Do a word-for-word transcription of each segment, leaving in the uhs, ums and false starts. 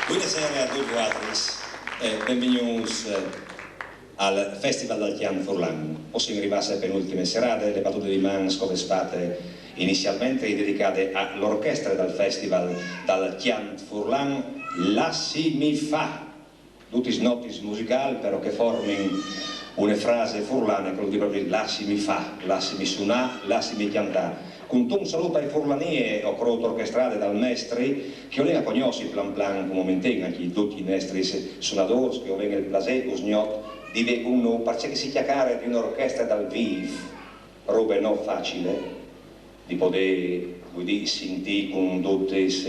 Buine sere a ducj vualtris e benvignûts, eh, al Festival dal Cjant Furlan. O sin rivâts ae penultime serade, la batute di mans che o vês fate inizialmentri e je dedicade a la orchestre dal Festival dal Cjant Furlan, Lassimi fâ. Dutis notis musicâls, però, che a formin une frase furlane, che e vûl dî propit lassimi fâ, lassimi sunâ, lassimi cjantâ. Cuntun salût ae furlanie, o crôt orchestrade dal mestri, che o lin a cognossi plan plan, cun un momentin, ancje ducj i nestris sunadôrs, che o vin il plasê usgnot di vê cun nô, parcè che si cjacare di une orchestre dal vîf, robe no facile, di podê, vuei dî, sintî cun dutis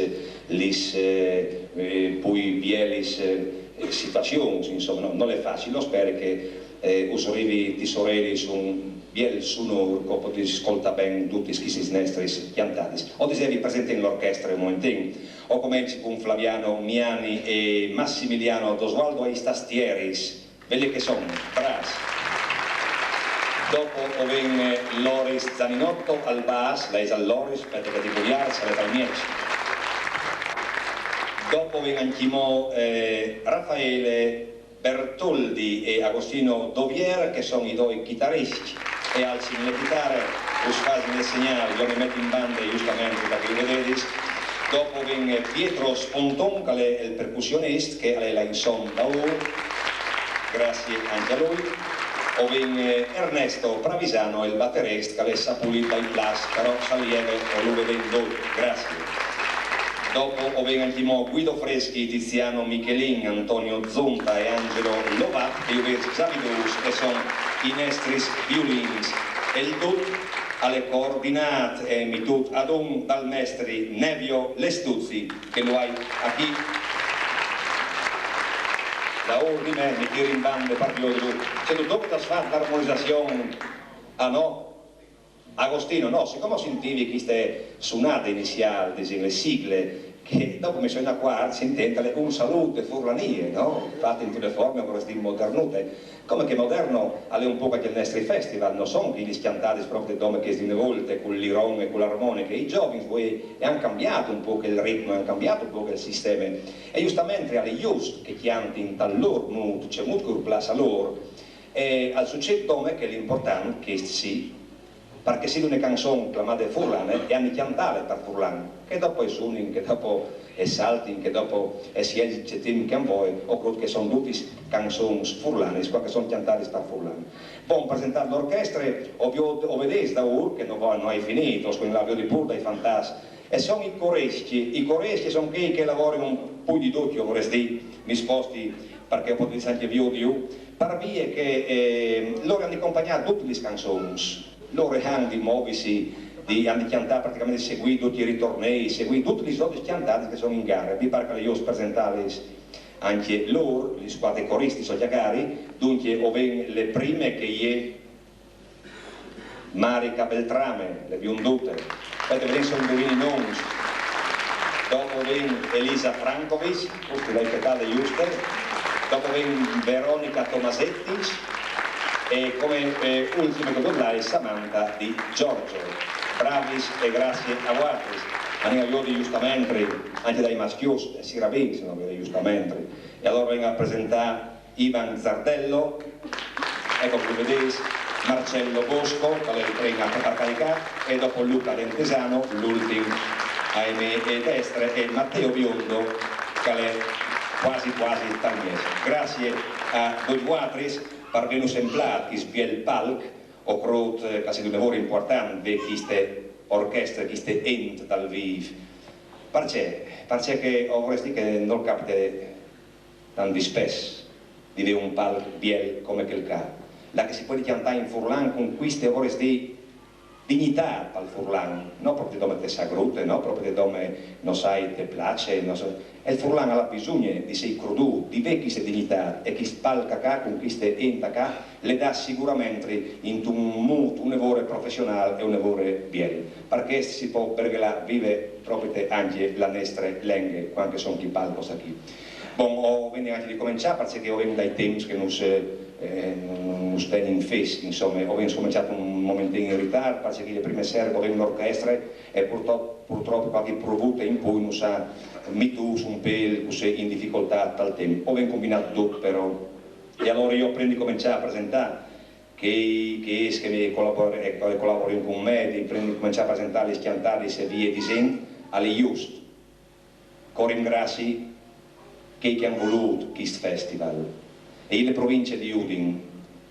lis, eh, eh, plui bielis, eh, situazions, insome, no, nol è facil. O speri che, eh, us rivi tes orelis un biel sunôr, che o podês scoltâ ben dutis chestis nestris cjantadis. O disevi, presentìn la orchestre un momentin. O comenci cun Flaviano Miani e Massimiliano Dosualdo aes tastieris. Vele che a son, brâfs. Dopo o vin, eh, Loris Zaninotto al bas, lei isal Loris, spiete che ti curiar, sarès al mieç. Dopo o vin ancjemò, eh, Raffaele Bertoldi e Agostino Dovier, che a son i doi chitariscj, e a alzin la chitare, us fasin il segnâl, jo mi meti in bande, justamente, parcè che lu vedês. Dopo o vin Pietro Sponton, che al è il percussionist, che al è là insom daûr. Graciis ancje a lui. O vin, eh, Ernesto Pravisano, il baterist, che al è sapulît dai plats, però se al lieve o lu vedìn ducj. Graciis. Dopo o vin ancjemò Guido Freschi, Tiziano Michelin, Antonio Zonta e Angelo Lovat, e o vês za viodûts che a son i nestris viulins. E il dut al è coordinât e mitût adun dal mestri Nevio Lestuzzi, che lu ai achì daûr di me, mi tiri in bande par viodilu. Ce dut dome che al fâs la armonizazion, ah no? Agostino, no, sicome o sintivi cheste sunade iniziâl, disìn, la sigle, che dopo mi soi inacuart, si intint, al è un salût de furlanie, no? Fat intune forme, o vorès dî, modernute. Come che moderno al è un pôc ancje il nestri festival, no son chei lis cjantadis propit dome chês di une volte, cul liron e cu la armoniche. I zovins vuei a àn cambiât un pôc il ritme, a àn cambiât un pôc il sisteme. E justamente al è just che a cjantin tal lôr mût, cemût che ur plâs a lôr. E al sucêt dome che l'impuartant, chest sì, parcè che si di une canzon clamade furlane e a àn di cjantâle par furlan, che dopo e sunin, che dopo e saltin, che dopo e sielzin ce timp che a àn voie, o crôt che a son dutis canzons furlanis, cuant che a son cjantadis par furlan. Bon, presentade la orchestre, o viôt, o vedês daûr, che no vo-, no ai finît, o scuen lâ a viodi pûr dai fantats. E a son i coriscj, i coriscj a son chei che a lavorin un pôc di ducj, o vorès dî, mi sposti parcè che o podês ancje viodi, par vie che, eh, lôr a àn di compagnâ dutis lis canzons. Lôr a àn di movisi, di, a àn di cjantâ, pratichementri seguî ducj i ritornei, seguî dutis lis rotis cjantadis che a son in gare. Mi pâr che al è just presentâlis ancje lôr, lis cuatri coristis, o cjacari, duncje o vin la prime, che e je Marica Beltrame, la biondute. Spiete, viodìn se o induvini i nons. Dopo o vin Elisa Frankovic, custe le ai fetade juste. Dopo o vin Veronica Tomasettis e come, eh, ultime che o vin là e je Samantha Di Giorgio. Bravis e graciis a vualtris. Anìn a viodi justamentri, ancje dai mascjos, eh, si rabin se no o viodìn justamentri. E alore o ven a presentâ Ivan Zardello, eco, che lu vedês, Marcello Bosco, che al è il prin a par caricâ, e dopo Luca Dentesano, l'ultin ae mê destre, e Matteo Biondo, che al è cuasi cuasi tal mieç. Graciis a ducj vualtris par vênus emplât chest biel palc, o crôt, eh, che al sedi une vore impuartant vê cheste orchestre, cheste int dal vîf. Parcè? Parcè che o vorès dî che nol capite tant dispès di vê un palc biel come chel ca, là che si pues cjantâ in furlan cun cheste, o vorès dî, dignitât pal furlan, no propit dome te sagrute, no propit dome, no sai, te place, no sai. E il furlan al à bisugne di sei crudût, di vê cheste dignitât, e chest palc ca, cun cheste int ca, le dà siguramentri intun mût une vore professionâl e une vore biel. Par chest si pues berghelâ vive propit ancje la nestre lenghe, cuant che a son chei palcos achì. Bon, o vin ancje di començâ, parcè che o vin dai timps che nus, eh, Eh, nus tenim fés, insome, o vin scomençât un momentin in ritart, parcè che le prime sere o vin l'orchestre e purtrop, purtrop qualchi provute in plui nus à metûts un pêl cussì in dificoltât tal timp. O vin combinât dut però. E alore jo, prin di començâ a presentâ chei, chei che mi colabor-, eh, colaborin cun me, di, prin di començâ a presentâ lis cjantadis e vie disint, al è just che o ringrazi chei che a àn volût chist festival. E je le provincie di Udin,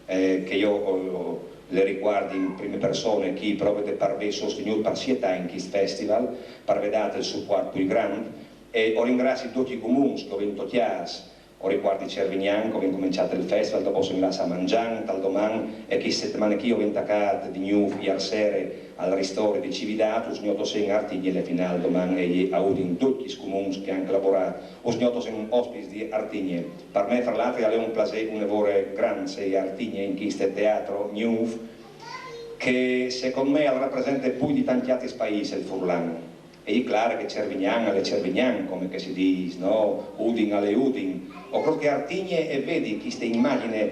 eh, che jo o, o le ricuardi in prime persone, chi propit par vê sostignût par siet agns chist festival, par vê dât il supuart plui grant, e o ringrazi ducj i comuns che o vin tocjâts. O ricuardi Cervignan, che o vin començât il festival, dopo o sin lâts a Manzan, tal doman, e chê setemane chi o vin tacât di gnûf, îr sere, al ristori di Cividât, usgnot o sin a Artigne, le finâl doman e je a Udin. Ducj i comuns che a àn colaborât, usgnot o sin ospits di Artigne. Par me, fra l'altri, al è un plasê, une vore grant, sedi a Artigne in chist teatri gnûf, che secont me al rapresente plui di tancj altris paîs il furlan. E je clâr che Cervignan al è Cervignan, come che si dîs, no? Udin al è Udin. O crôt che Artigne e vedi cheste imagjin,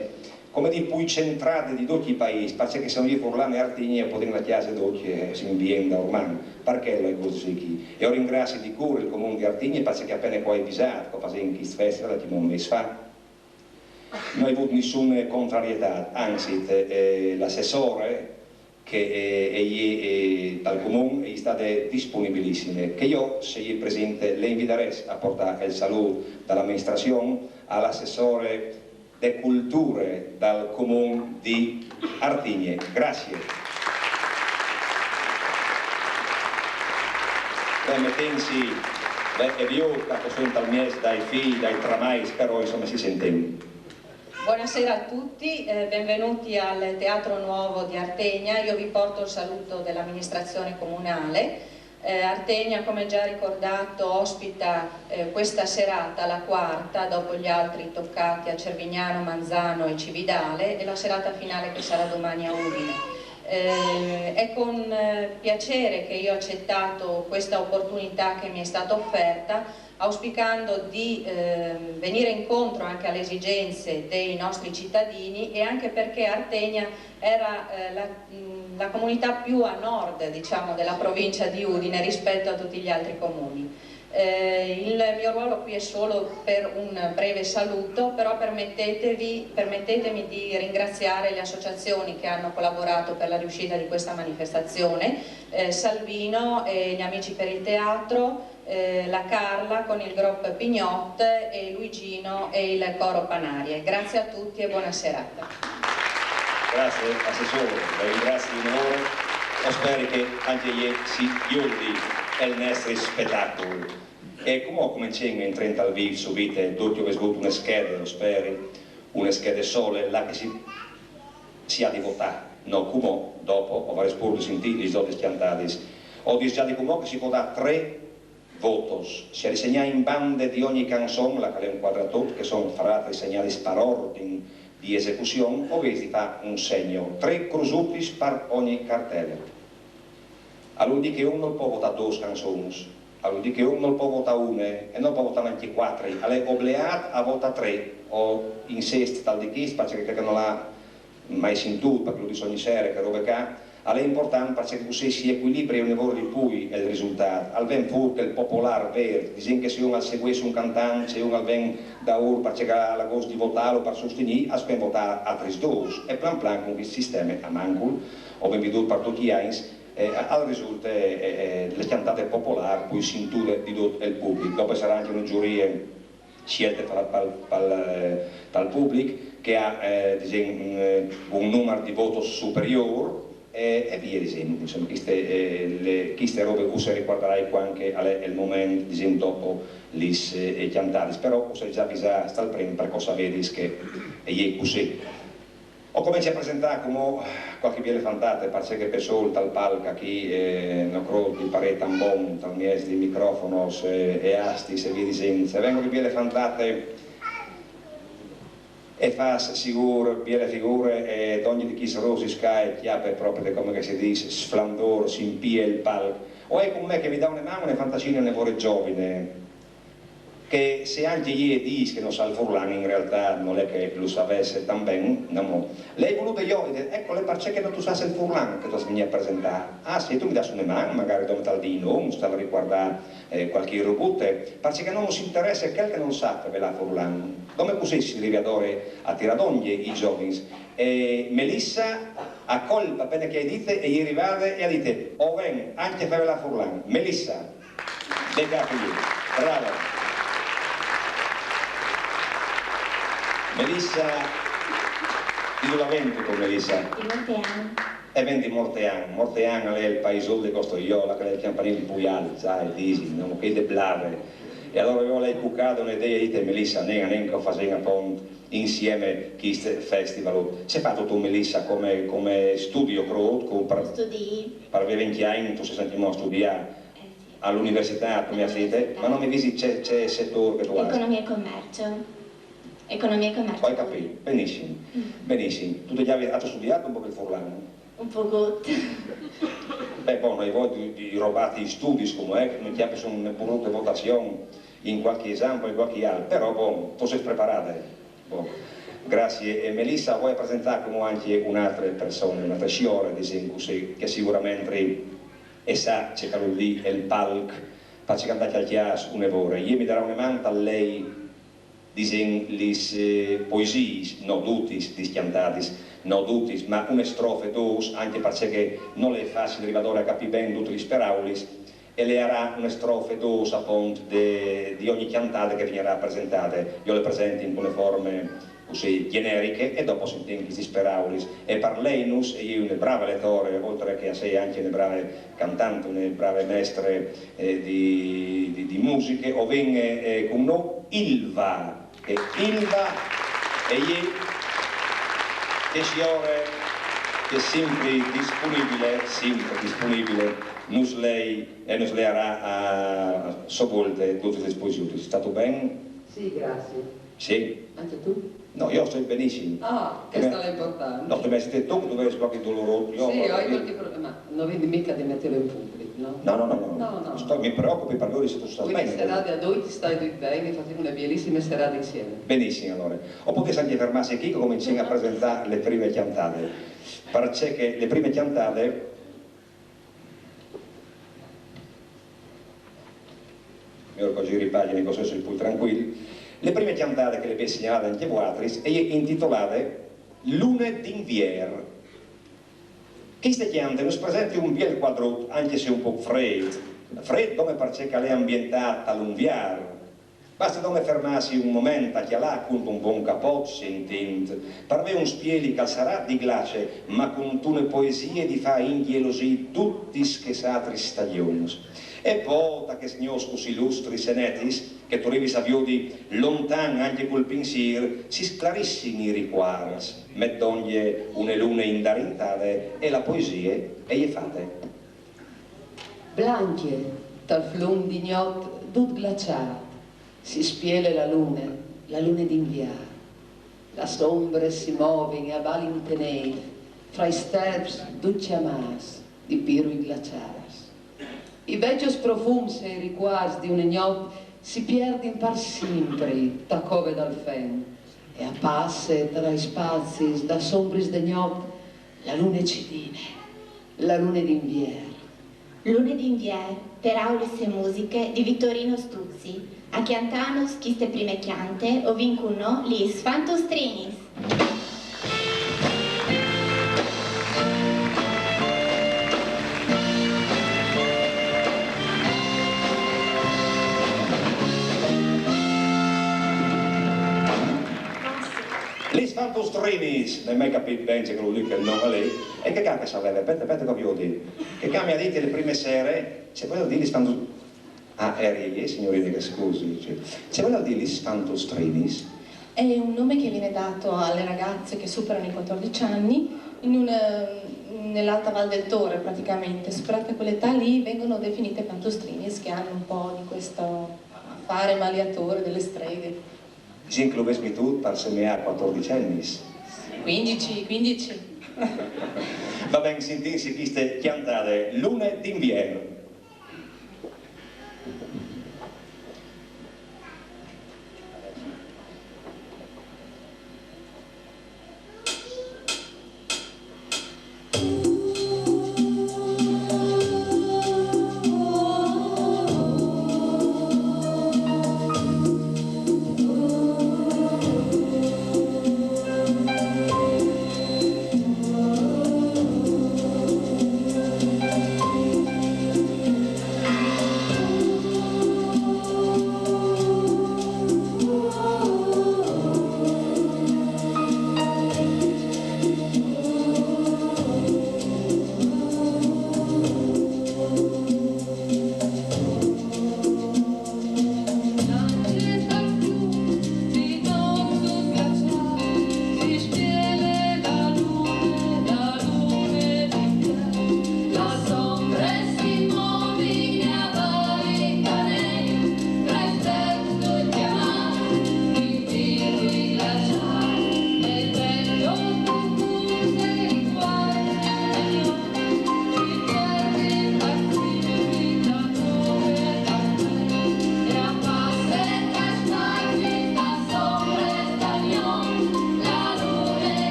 come dî, plui centrade di ducj i paîs, parcè che se no je furlan e Artigne, o podìn lâ a cjase ducj, eh, si invien da urman. Parcè al è cussì chi. E o ringrazi di cûr il comun di Artigne, parcè che a pene che o ai visât che o fasìn chist festival, alcuni mês fa, no ai vût nissune contrarietât, anzit, eh, l'assessore, che, eh, e je, eh, tal comun, e je stade disponibilissime, che jo, se e je presinte, le invidarès a puartâ il salût da l'aministrazion a l'assessore de culture dal comun di Artigne. Graciis. Beh, metìnsi, beh, e viôt, che o sin tal mieç dai fîi, dai tramais, però, insome, si sintìn. Buonasera a tutti, eh, benvenuti al Teatro Nuovo di Artegna. Io vi porto il saluto dell'amministrazione comunale. Eh, Artegna, come già ricordato, ospita, eh, questa serata, la quarta, dopo gli altri toccati a Cervignano, Manzano e Cividale, e la serata finale che sarà domani a Udine. Eh, è con, eh, piacere che io ho accettato questa opportunità che mi è stata offerta, auspicando di, ehm, venire incontro anche alle esigenze dei nostri cittadini e anche perché Artegna era, eh, la, mh, la comunità più a nord, diciamo, della provincia di Udine rispetto a tutti gli altri comuni. Eh, il mio ruolo qui è solo per un breve saluto, però permettetevi, permettetemi di ringraziare le associazioni che hanno collaborato per la riuscita di questa manifestazione, eh, Salvino e gli Amici per il Teatro, eh, la Carla con il gruppo Pignot e Luigino e il coro Panarie. Grazie a tutti e buona serata. Graciis, assessôr, le ringrazi une vore. O speri che ancje jê si gjoldi il nestri spetacul. E cumò o comencìn a intrâ tal vîf subit, ducj o vês vût une schede, o speri, une schede sole, là che si, si à di votâ. No, cumò, dopo, o varês pûr di sintî lis dodis cjantadis. O dîs za di cumò che si pò dâ trê votos. Si à di segnâ in bande di ogni canzon, là che al è un cuadratut, che a son, fra l'altri, segnadis par ordin di esecuzion, o vês di fâ un segno, trê crusutis par ogni cartele. Al vûl dî che un nol pò votâ dôs canzons, al vûl dî che un nol pò votâ une e nol pò votâ nancje cuatri, al è obleât a votâ trê. O insist tal dî chest, parcè che chel che nol à mai sintût, parcè che lu dîs ogni sere, chê robe ca, al è impuartant, parcè che cussì si ecuilibrie une vore di plui il risultât. Al ven fûr chel popolâr vêr, disìn che se un al seguìs un cantant, se un al ven daûr parcè che al à gust di votâlu, par sustignî, al ven votâ altris dôs. E plan plan cun chest sisteme, a mancul, o vin viodût par ducj i agns, eh, al risulte, eh, eh, le cjantade popolâr plui sintude di dut il public. Dopo e sarà ancje une zurie sielte tal, tal, tal, eh, tal public, che e à, eh, disìn, un, eh, un numar di votos superiôr, e, e vie disint. Insome, cheste, eh, le, cheste robe us e ricuardarai cuant che al è il moment, disìn, dopo lis, eh, cjantadis. Però us ai za visât tal prin par che o savedis che e je cussì. O comenci a presentâ cumò cualchi biele fantate, parcè che pe sôl tal palc achì, eh, no crôt di parê tant bon, tal mieç di microfonos, eh, e astis e vie disint. Se ven une biele fantate e fâs sigûr biele figure e dongje di chês rosis ca e cjape propit, come che si dîs, sflandôr, si impie il palc. O ai cun me, che mi dà une man, une fantasine une vore zovine, E se ancje jê e dîs che no sa il furlan, in realtât nol è che lu savès tant ben, no mo. Lu ai volût jo, e dîs, eco, al è parcè che no tu sâs il furlan che tu âs di vignî a presentâ. Ah, sì, tu mi dâs une man, magari dome tal dî nô, tal ricuardâ, eh, cualchi robute, parcè che a nô nus interesse chel che nol sa fevelâ furlan. Dome cussì si rive adore a tirâ dongje i zovins. E Melissa, a col, va ben che e à dite, e je rivade e e à dite, o ven ancje a fevelâ furlan. Melissa. De ca, cussì. Brava. Melissa, di dulà vêntu tu, Melissa? Di Mortean. E ven di Mortean. Mortean al è il paisôl di Costaiol, che al è il cjampanil plui alt, sai, disin, no? Chel de Blave. E alore jo o ai cucade une idee, o ai dite, Melissa, nen, nen che o fasìn apont insiemi chest festival. Ce fâstu tu, Melissa, come, come studi, o crôt, par, par vê vincj agns tu sês ancjemò a studiâ? Eh, sì. A la universitât, tu mi âs dite, ma no mi visi ce, ce setôr che tu âs. Economia e commercio. Economia e commercio. O ai capît, benissim, benissim. Tu te gjavis, âstu studiât un pôc il furlan? Un pôc. Ben, bon, no ai voie di, di robâti i studis, come, eh, che no mi cjapis une brute votazion in cualchi esample, in cualchi alt, però, bon, tu sês preparade. Bon, graciis. E Melissa, o voi a presentâ cumò ancje une altre persone, une altre siore, disìn cussì, che siguramentri e sa ce che al vûl dî il palc, parcè che e à cjalcjât une vore. Jê mi darà une man tal lei, disìn, lis, eh, poesiis, no dutis, lis cjantadis, no dutis, ma une strofe, dôs, ancje parcè che nol è facil rivâ adore a capî ben dutis lis peraulis, e e larà une strofe, dôs, apont, de, di ogni cjantade che e vignarà presentade. Jo le presenti in une forme cussì gjeneriche e dopo o sintìn chestis peraulis. E par lei nô, e je une brave letore, oltri che a jessi ancje une brave cjantante, une brave mestre, eh, di, di, di musiche, o vin, eh, cun nô Ilva. E Ilva e je chê siore che e je simpri disponibile, simpri disponibile, nus lei e nus learà a, a sô volte dutis lis poesiis. Stâstu ben? Sì, graciis. Sì? Ancje tu? No, jo o stoi benissim. Ah, chest al è impuartant. No, tu mi âs dit tu che tu vevis cualchi dolôr, jo... Sì, o ai cualchi probleme, ma no vin mighe di metile in public, no? No, no, no, no. No, no. Sto, mi preocupi par lui se tu stâs ben. Cuindi se a doi ti stais ben, o fasìn une bielissime serade insiemi. Benissim, alore. O podês ancje fermâsi chi, che o comencìn a presentâ lis primis cjantadis. Parcè che lis primis cjantadis Mi volgo a zirâ pagjine, che o soi plui trancuil. Lis primis cjantadis che le vês signalade ancje vualtris e je intitulade Lune d'Invier. Cheste cjante nus presente un biel cuadrut, ancje se un pôc frêt. Frêt dome parcè che al è ambientât tal Unvier. Baste dome fermâsi un moment a cjalâ cuntun bon capot, sintint, par vê un spieli che al sarà di glace, ma cuntune poesie di fâ injelosî dutis chês altris stagjons. E po, ta chês gnot cussì lustris e netis, che tu rivis a viodi lontan ancje cul pinsîr, si sclarissin i ricuarts, met dongje une lune indarintade e la poesie e je fate. Blancje, tal flum di gnot dut glaçât, si spiele la lune, la lune d'Invier. Lis ombris si movin e a balin tenêt, fra i sterps dut cjamâts di pirui glaçâts. I vecjos profums e i ricuarts di une gnot si pierdin par simpri ta cove dal fen, e a passe tra i spazis das ombris de gnot la lune cidine, la lune d'Invier. Lune d'Invier, peraulis e musiche di Vittorino Stuzzi, a cjantânus cheste prime cjante o vin cun nô lis Fantustrinis. Lis Fantustrinis, no ai mai capît ben ce che lu dîs chel non li, e chê ca che e saveve, spiete, spiete che o viodi, chê ca mi à dit la prime sere, ce volevin dî lis Fantustrinis. Ah, e je jê, signorine, che scusi, cioè, ce volevin dî lis Fantustrinis? È un nome che viene dato alle ragazze che superano i quattordici anni in un, nell'Alta Val del Torre, praticamente, superata quell'età lì, vengono definite fantustrinis, che hanno un po' di questo affare maleatore delle streghe. Disìn che lu vês metût par semeâ cuatordicenis. Quindici, quindici. Va ben, sintìnsi cheste cjantade, Lune d'Invier.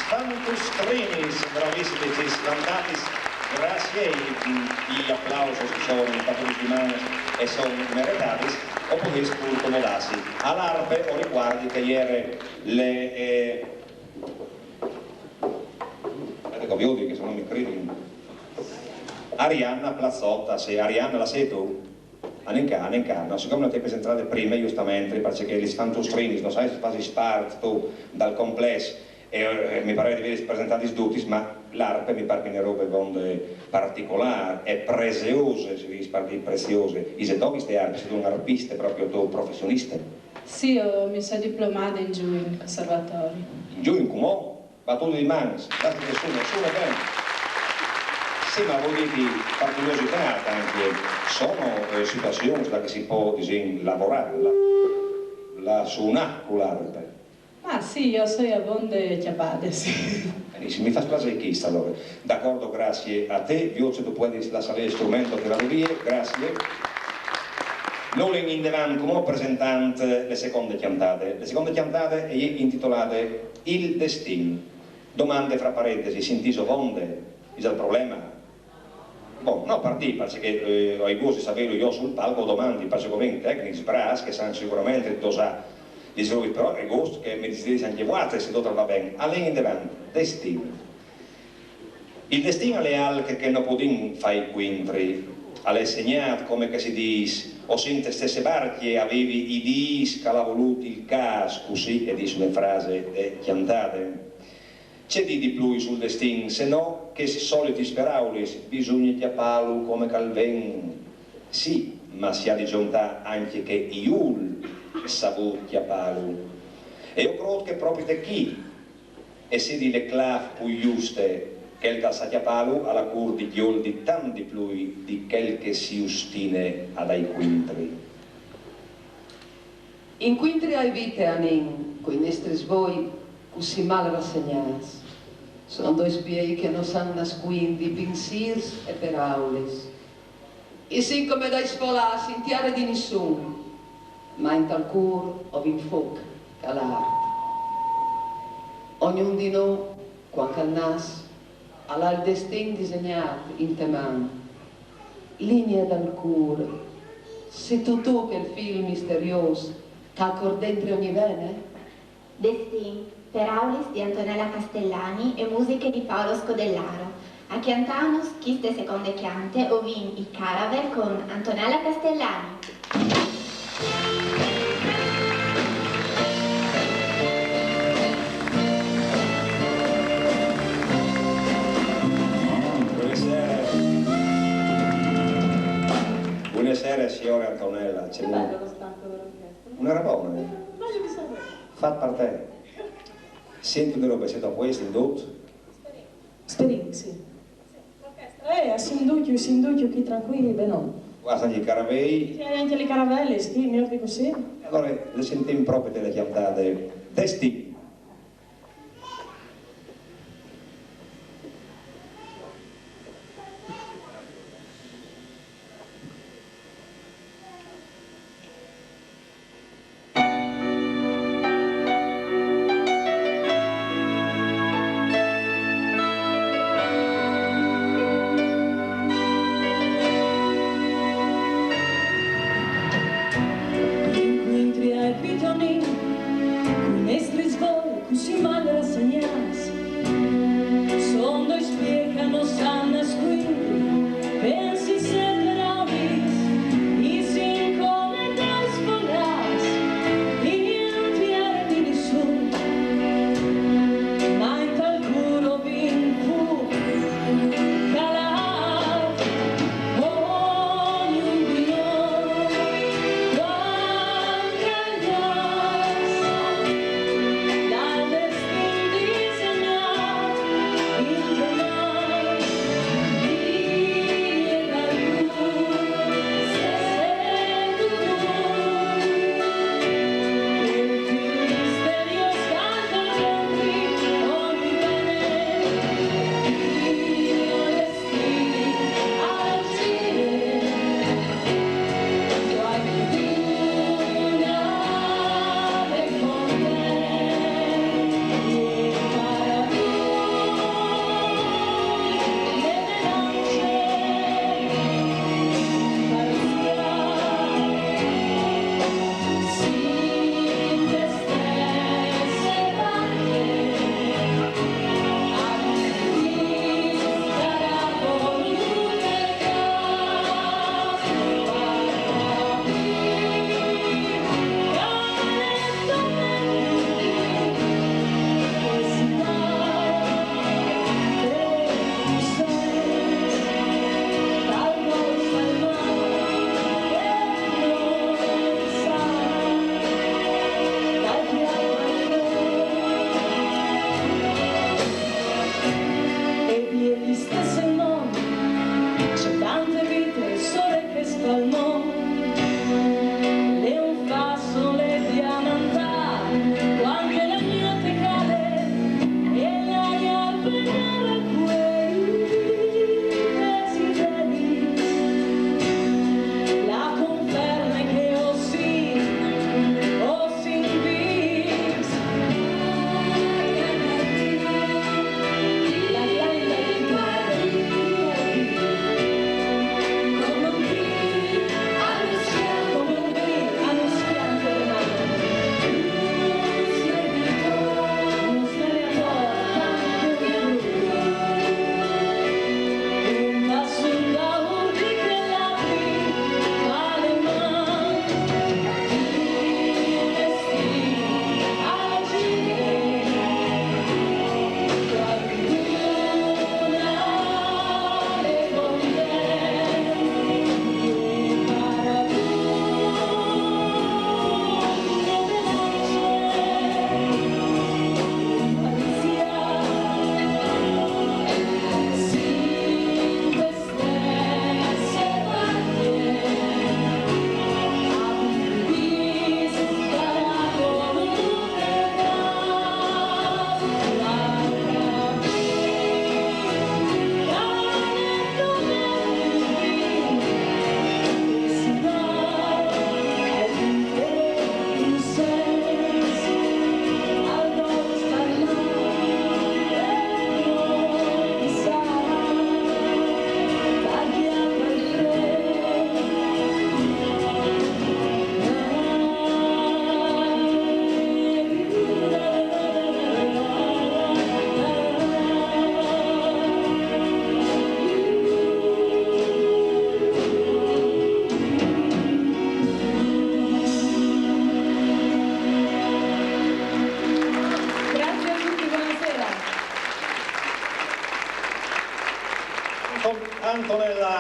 Fantustrinis, bravissimos, fantastis, graciis, i, i aplausos che a son patuts di mans e a son meretadis, o podetz pur comodassi. A l'arpe o ricuardi che a jere le, eh, aspete che o viodi che se no no mi cridin. Arianna Plazzotta, sì, Arianna, la sêstu? Anem ca, anem ca. No, sicome no ti âs presentate prime, justamente, parcè che lis fantustrinis, no sai se fasis part tu dal complès, e, eh, mi pare di vêlis presentadis dutis, ma l'arpe mi pâr che e je une robe vonde particolâr e preziose, si dîs, par dî preziose. Ise tochin cheste arpe, sêstu une arpiste propit tu, professioniste? Sì, jo mi soi diplomade in Jugn in conservatori. In Jugn, cumò? Batude di mans, basta che sune, sune ben. Sì, ma o voi dî, par curiositât ancje, a son, eh, situazions là che si pues, disìn, lavorâ, là, là sunâ cu l'arpe? Ma sì, jo o soi avonde cjapade, sì. Benissim, mi fâs plasê chest, alore. D'acuardi, graciis a ti. Viôt se tu puedis lassâ il strument, tirâlu vie, graciis. Nô lin indevant cumò presentant le seconde cjantade. Le seconde cjantade e je intitolade Il destin. Domande fra parentesi, si intîs vonde? Isal probleme? Bon, no, par dî, parcè che, eh, o ai gust di savêlu jo sul palc, o domandi, parcè che o vin tecnics brâfs che a san sigurementri dosâ lis robis, però o ai gust che mi disês ancje vualtris se dut al va ben. Alìn indevant, destin. Il destin al è alc che no podìn fâi cuintri, al è segnât, come che si dîs, o sin te stesse barcje a vivi i dîs che al à volût il câs, cussì e dîs une frase de cjantade. Ce dî di plui sul destin, se no chês solitis peraulis, bisugne cjapâlu come che al ven. Sì, ma si à di zontâ ancje che jù al à savût cjapâlu. E jo o crôt che propit chi e sedi le clâf plui juste, chel che al sa cjapâlu al à cûr di gjoldi tant di plui di chel che si ostine a dâi cuintri. Incuintri ae vite anìn, cui nestris voi cussì mâl rassegnâts. Son doi spiei che no san nascuindi pinsîrs e peraulis. I sin come dai sfolâts in tiere di nissun, ma intal cûr o vin fûc che al art. Ognun di nô, cuant che al nas, al à il destin disegnât inte man. Linie dal cûr, sêstu tu chel fîl misteriôs che al cor dentri ogni vene? Destin, peraulis di Antonella Castellani e musiche di Paolo Scodellaro. A cjantânus cheste seconde cjante o vin i Caravel cun Antonella Castellani. Buonasera. Buonasera, signora Antonella. C'è... Che bello lo stacco dell'orchestra. Una roba, eh? Meglio di Sanremo. Fat par te. Senti une robe, sêstu a puest in dut? Sperìn, sì. Eh, a sin ducj, a sin ducj chi trancuîi, ben no. Guarda i Caravel. Sì, ancje lis Caravelis, sì, miôr di cussì. Alore, le sintìn propit la cjantade. Destin. Incuintri ae vite anìn, cui nestris voi cussì mâl rassegnâts. Son doi spiei che no san nascuindi, pensi e peraulis, i sin come dai sfolâts, in tiere di nissun, ma intal cûr o vin fûc che al art. Ognun di nô, cuant che al nas, al à il destin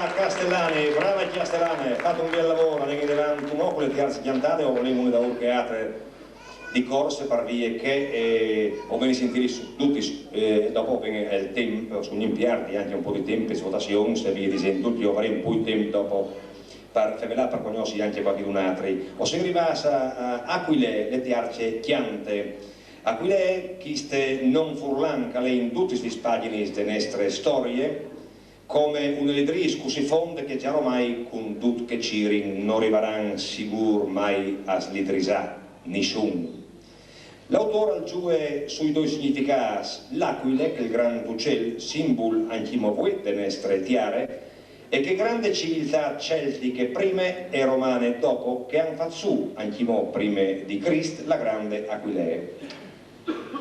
Castellane, brave Castellane, fate un bel lavôr, anìn indevant cumò cu le tiarce cjantade, o volìn une daûr che altre di corse, par vie che, eh, o vegnin sintîts dutis, eh, dopo o vin il timp, o son impiert ancje un pôc di timp, lis votazions, e vie disint, ducj, o varìn un pôc di timp dopo par fevelâ, par cognossi ancje cualchidun altri. O sin rivâts a, a Acuile, le tiarce cjante. Acuile, chest non furlan che al è in dutis lis pagjinis de nestre storie, come un lidrîs cussì font che za romai, cun dut che cirin, no rivaran sigûr mai a slidrisâ nissun. L'autôr al zuie sui doi significâts, l'acuile, chel grant ucel, simbul ancjemò vuê de nestre tiare, e chê grande civiltât celtiche prime e romane dopo, che a àn fat sù, ancjemò prime di Crist, la grande Aquilee.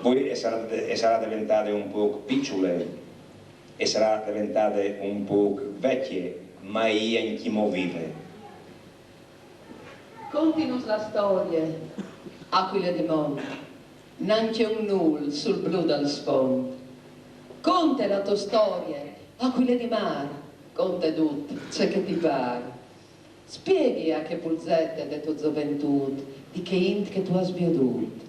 Vuê e sarà, e sarà deventade un pôc piçule, e sarà deventade un pôc vecje, ma e je ancjemò vive. Continus la storie, acuile di mont, nancje un nûl sul blu dal sfont. Conte la tô storie, acuile di mâr, conte dut ce che ti pâr. Spieghi a chê pulzete de tô zoventût, di chê int che tu âs viodût.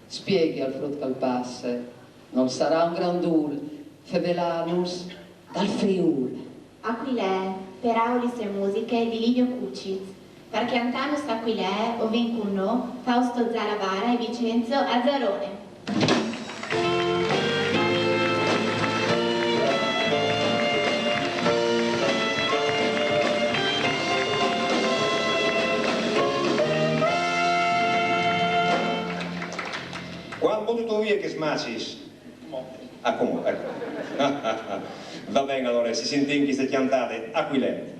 Spieghi al frut che al passe, nol sarà un grant dûl fevelânus dal Friûl. Aquilee, peraulis e musiche di Livio Cucit. Par cjantânus Aquilee o vin cun nô Fausto Zalavara e Vincenzo Azzarone. Cuant butâstu vie chês macis? Ah, cumò, eco. Va ben, alore, si sintìn cheste cjantade, Aquilee.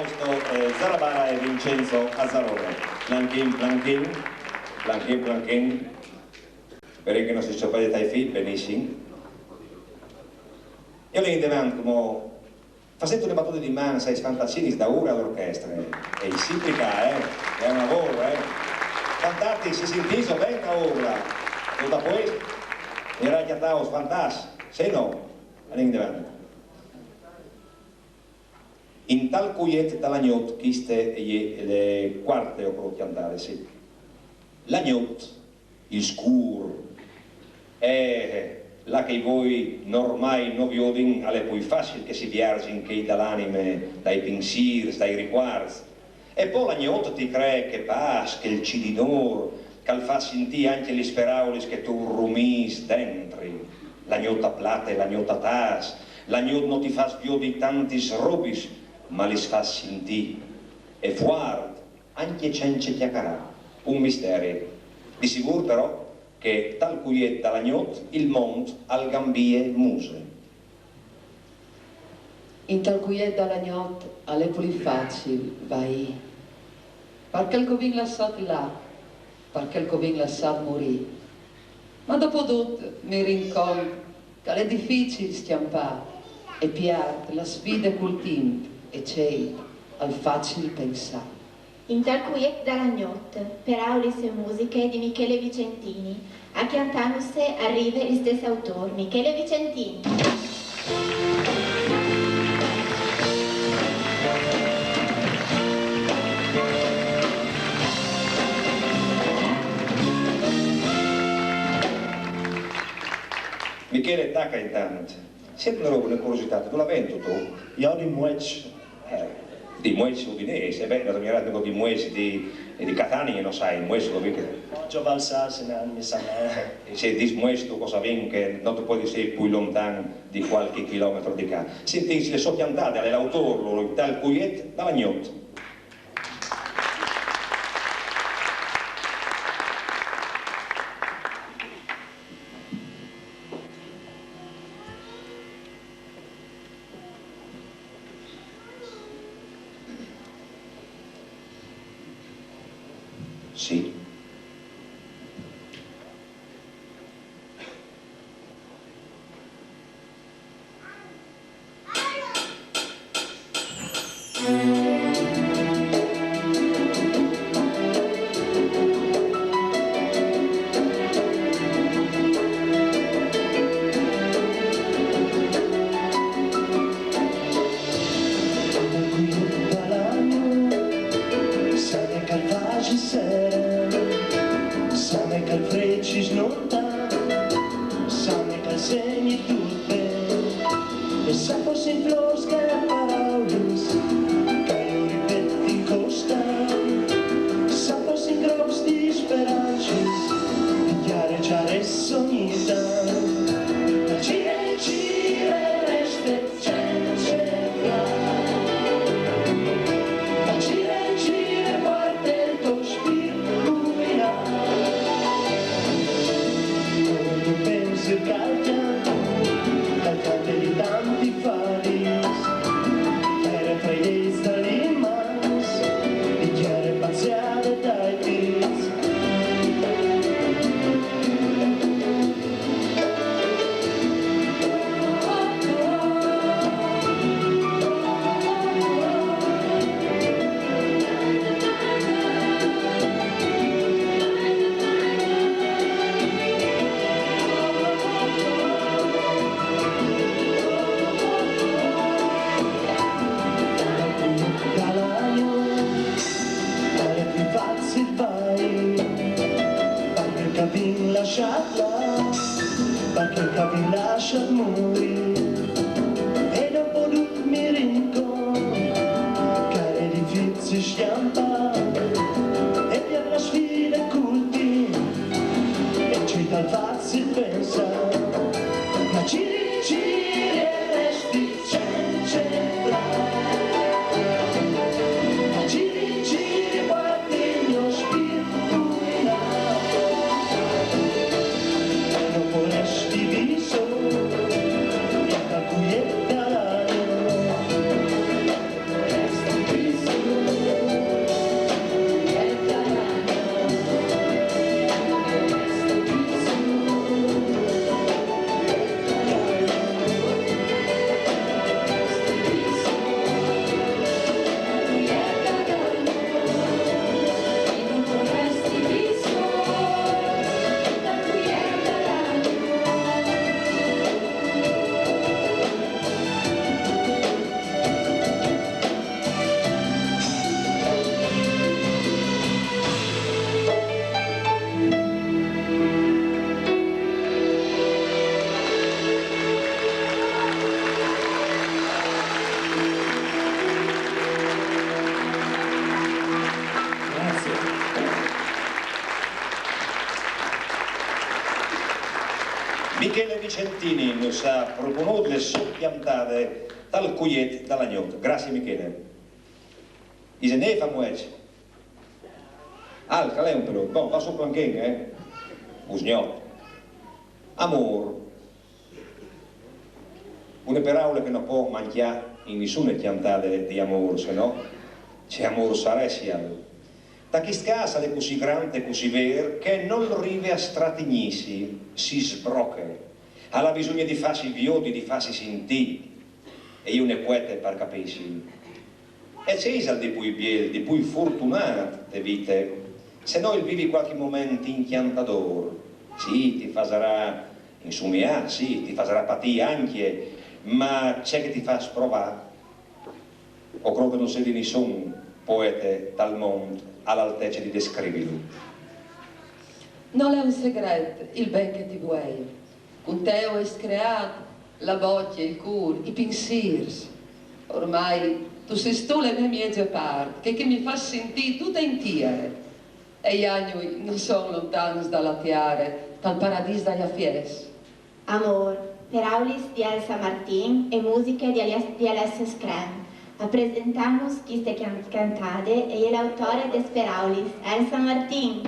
Questo è Zarabara e Vincenzo Azzarone. Planchin, planchin, planchin, planchin. Vedete che non si ciappa dai feet, benissimo. Io li indevant come facendo le battute di man, sai, sfantassinis da ora all'orchestra. E i simplica, eh? È un lavoro, eh? Fantastico, si è inteso ben da ora. E dopo era chiatato, fantastico. Se no, anem indevant. Intal cuiet da la gnot, chiste e je le quarte o pro cjantare, sì. La gnot, il scur, eh, là che i voi normai no viodin, al è pui facil che si vierzin chei da l'anime, dai pinsîrs, dai ricuarts. E po la gnot ti cree che pas, che il cidinor, che al fa sintî ancje lis peraulis che tu rumîs dentri. La gnot a plate, la gnot a tas, la gnot no ti fâs viodi tantis robis, ma lis fâs sintî. E fuart, ancje cence cjacarâ. Un misteri. Di sigûr però che tal cuiet da la gnot il mont al gambie muse. Intal cuiet da la gnot al è plui facil vaî. Par chel che o vin lassât lâ, par chel che o vin lassât murî. Ma dopo dut mi rind cont che al è dificil scjampâ e piert la sfide cul timp e cei al facil pensâ. Intal cuiet da la gnot, peraulis e musiche di Michele Vicentini, a cjantânuse al rive l'istès autôr, Michele Vicentini. Michele, taca intant. Sint une robe, une curiositât, dulà vegnistu tu? Jo di Mueç. Eh, di Mueç udinês, e ben, no mi è mirat di Mueç di, di Catanie, no sai, Mueç dulà vin che... Oggio Valsasina, mi sa. E se dîs Mueç tu, cosa vin che no tu puedis jessi plui lontan di cualchi chilometro di ca. Sintìn le sô cjantade, al è l'autôr, lu, intal cuiet da la gnot. Sì. Same che al fâs sere, same che al frecis lontan, same che al segni dut ben. E se a fossin flôrs che paraulis, che jo ripeti constant, se a fossin grops di sperancis, di cjareçarès ogni tant. Gire, gire, reste cence far. Gire, gire, guarde il to spirt cuinâ. Cuant tu pensis che al cjant, al cjant di tanti fadis, e refrain dai mans, e cjare paziade dai pîts. Al è plui facil vaî, par chel che o vin lassât lâ, par chel che o vin lassât muri. E dopo dut mi rind cont che al è dificil scjampâ e piert la sfide cul timp, e cui tal fâs pensâ. Ma giri, giri e resti cence far. Ma giri, giri, guardi il mio spirito rinnato. Non vorresti viso, e da cui è talano. Vorresti viso. Michele Vicentini nus à proponût la sô cjantade Tal cuiet da la gnot. Graciis, Michele. Ise nêf a Mueç? Alc, al è un pelôs. Bon, va sù planchen, eh? Usgnot. Amôr. Une peraule che no pues mancjâ in nissune cjantade di amôr, se no ce amôr saressial? Ta chist câs al è cussì grant e cussì vêr che nol rive a stratignîsi, si sbroche. Al à bisugne di fâsi viodi, di fâsi sintî, e jê une puete par capîsil. E ce isal di plui biel, di plui fortunât de vite, se no il vivi cualchi moment incjantadôr? Sì, ti fasarà insumiâ, sì, ti fasarà patî ancje, ma ce che ti fâs provâ, o crôt che nol sedi nissun poete tal mont a la altece di descrivilu. Nol è un segret il ben che ti vuei. Cun te o ai screât la bocje, il cûr, i pinsîrs. Ormai tu sês tu la mê mieze part, chê che mi fâs sintî dute intiere. E i agnui no son lontans da la tiere, tal paradîs da la fies. Amôr, peraulis di Elsa Martin e musiche di Alies-, di Alessio Screm. A presentâ nus chiste cjan-, cjantade e je l'autore des peraulis, Elsa Martin.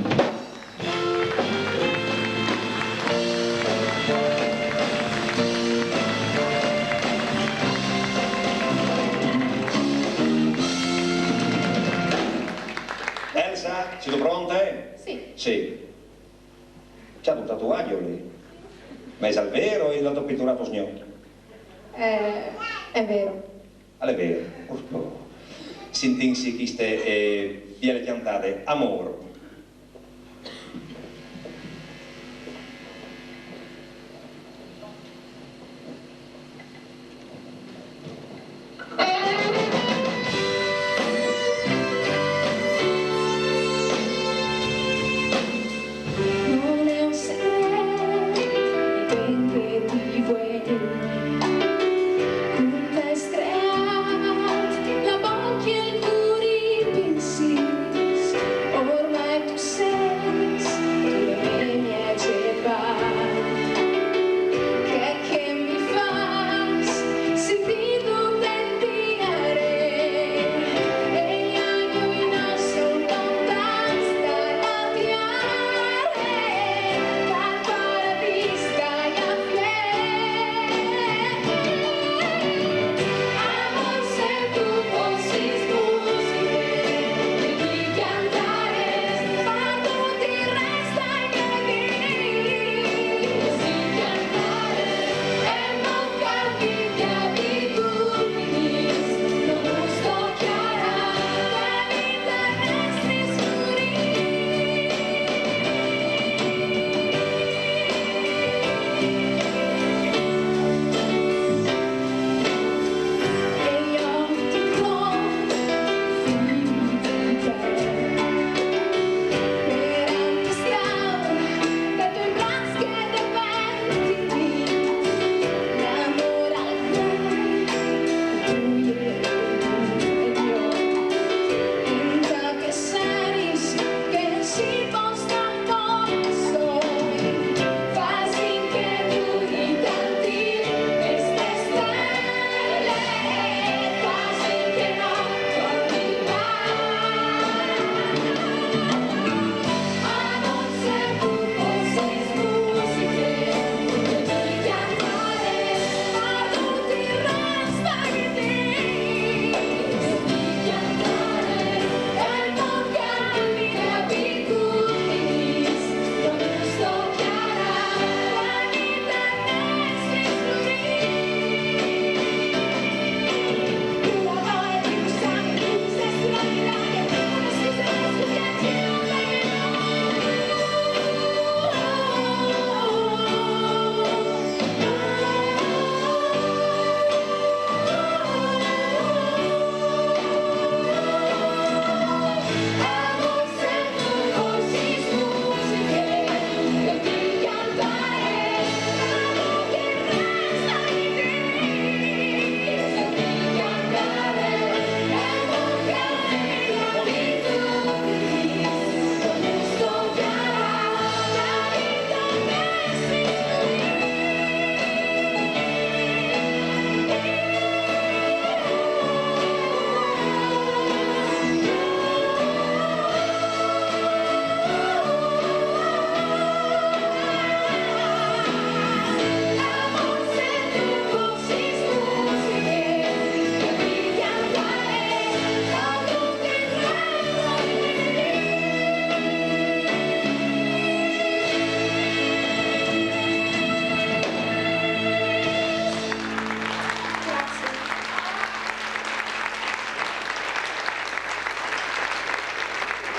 Elsa, sêstu pronte? Sì. Sì. Ce à dutât agjole? Ma isal vêr o isal dut piturât usgnot? Eh, al è vêr. Al è vêr. Sintìnsi chiste, eh, biele cjantade, Amôr.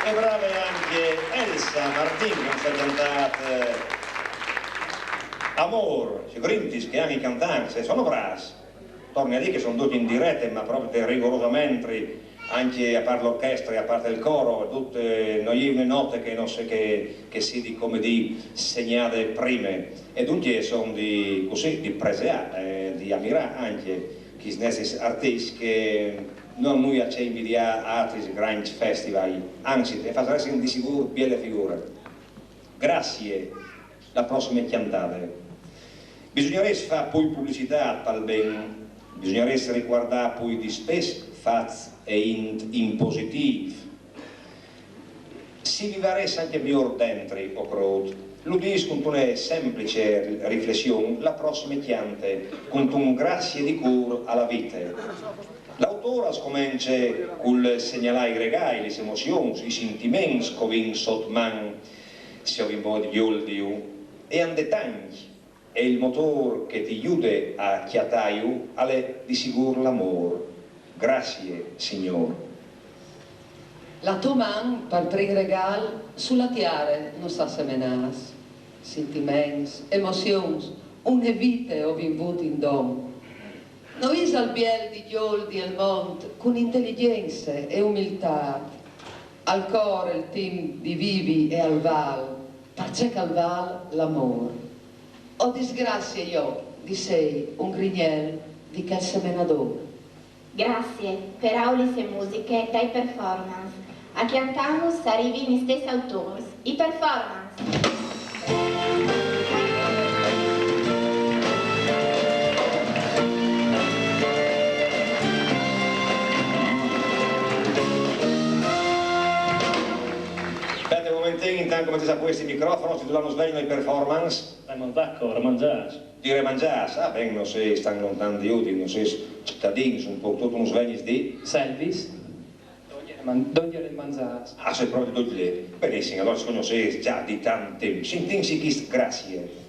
E brave ancje Elsa Martin, che nus à cjantât, eh, Amôr, sicurissem che ancje i cjantants, eh, a son brâfs. Torni a dî che a son ducj in direte, ma propit rigorosamentri, ancje a part l'orchestre, a part il côr, dute, no je une note che no si, che, che si sedi, come dî, segnade prime. E duncje a son di, cussì, di preseâ, eh, di amirâ ancje chescj nestris artiscj che no àn nuie ce invidiâ a altris grancj festival, anzit, e a fassaressin di sigûr biele figure. Graciis, la prossime cjantade. Bisugnarès fâ plui publicitât pal ben, bisugnarès ricuardâ plui dispès fats e int in positîf. Si vivarès ancje miôr dentri, o crôt. Lu dîs cuntune semplice riflession la prossime cjante, cuntun graciis di cûr a la vite. L'autôr al scomence cul segnalâ i regâi, lis emozions, i sintiments che o vin sot man, se o vin voie di gjoldiu, e a 'nd è tancj, e il motôr che ti jude a cjatâju al è di sigûr l'amôr. Graciis, Signôr. La tô man, par prin regâl, su la tiere nus à semenâts. Sintiments, emozions, une vite o vin vût in don. No isal biel di gjoldi il mont cun inteligjence e umiltât, al cor il timp di vivi e al vâl, parcè che al vâl l'amôr. O disgracie jo di sei un grignel di chel semenadôr. Graciis, peraulis e musiche dai Performance. A cjantânus a rivin i stes autôrs, i Performance. Spiete un momentin, intant che o metès a puest i microfons, ti doi une sveglie di Performance. Raimond Zacco, Ramanzas. Di Ramanzas, ah ben, no sês tant lontan di Udin, no sês citadins, un pôc dut, nus vegnis di? Selvis. Dongje Raman-, dongje Ramanzas. Ah, sês propit dut li. Benissim, alore si cognossês za di tant timp. Sintìnsi chest Graciis.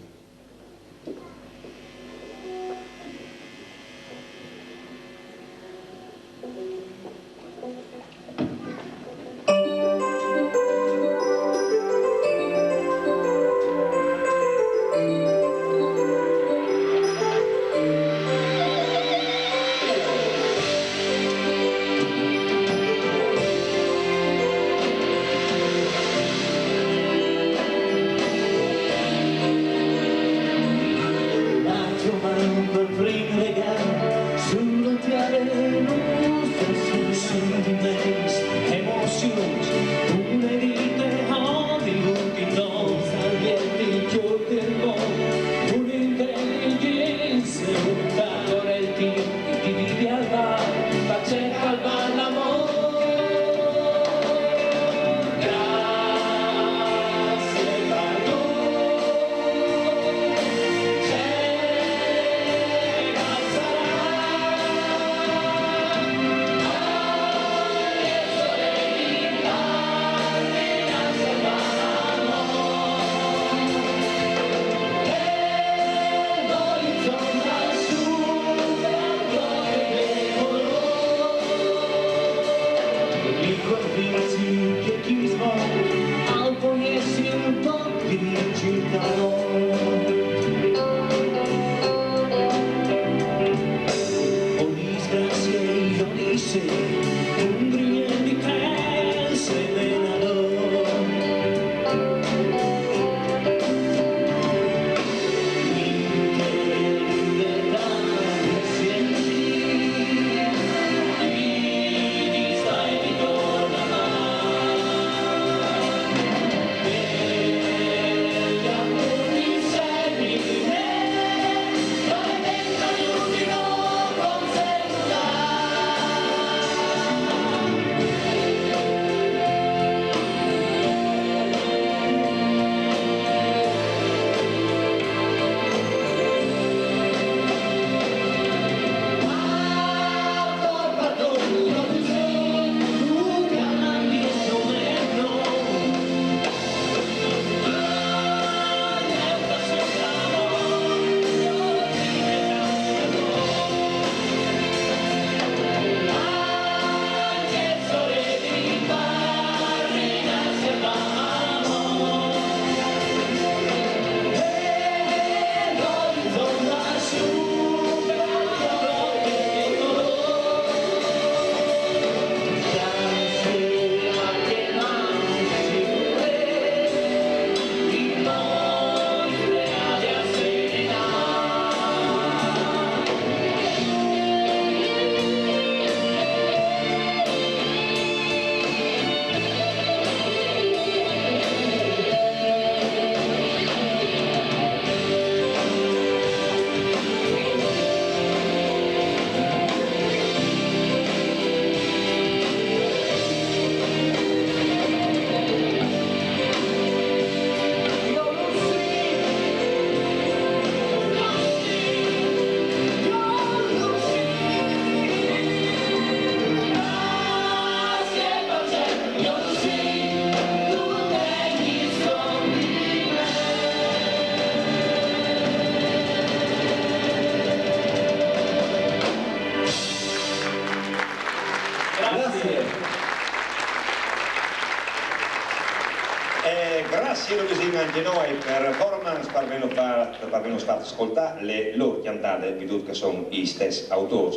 Sì, lu disìn ancje nô, performance par vênus fat, par vênus fat scoltâ lis lôr cjantadis, viodût che a son i stes autôrs.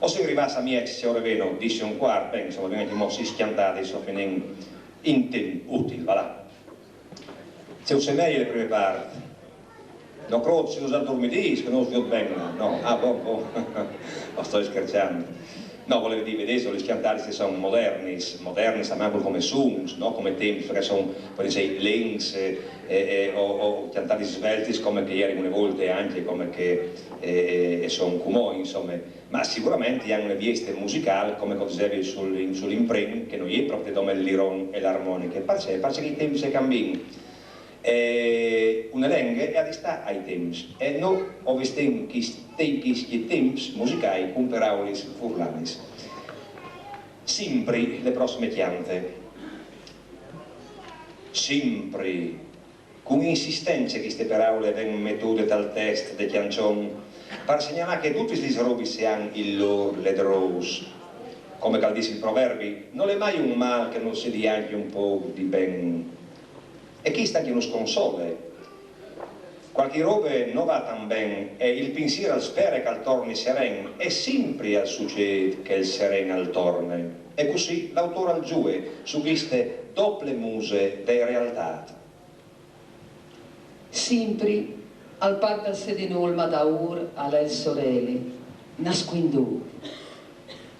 O sin rivâts a mieç, ce ore vêno, dîs e un cuart, ben, insome, o vin ancjemò sîs cjantadis, o finìn in timp util, va là. Ce us semee la prime part? No crôt, si nus adormidìs, che no us viôt ben, no? Ah, bon, bon. O stoi scherçant. No, volevi dî, viodêso, lis cjantadis a son modernis, modernis almancul come sons, no come timps, parcè che a son, pues dî, lents, eh, eh, o, o cjantadis sveltis come che a jerin une volte ancje, come che, eh, eh, a son cumò, insome. Ma siguramentri a àn une vieste musicâl, come che o disevi sul, sul imprin, che no je propit dome il liron e la armoniche. Parcè? Parcè che i timps a cambin. E une lenghe e à di stâ ai timps. E nô o vistìn chescj, chescj timps musicâi cun peraulis furlanis. Simpri, la prossime cjante. Simpri. Cun insistence cheste peraule e ven metude tal test de cjançon, par segnalâ che dutis lis robis a àn il lôr ledrôs, come che al dîs il proverbi, nol è mai un mâl che nol sedi ancje un pôc di ben. E chest ancje nus console. Cualchi robe no va tant ben e il pinsîr al spere che al torni seren, e simpri al sucêt che il seren al torne. E cussì l'autôr al zuie su cheste dople muse de realtât. Simpri al pâr dal sedin ulma daûr al è il soreli, nascuindût.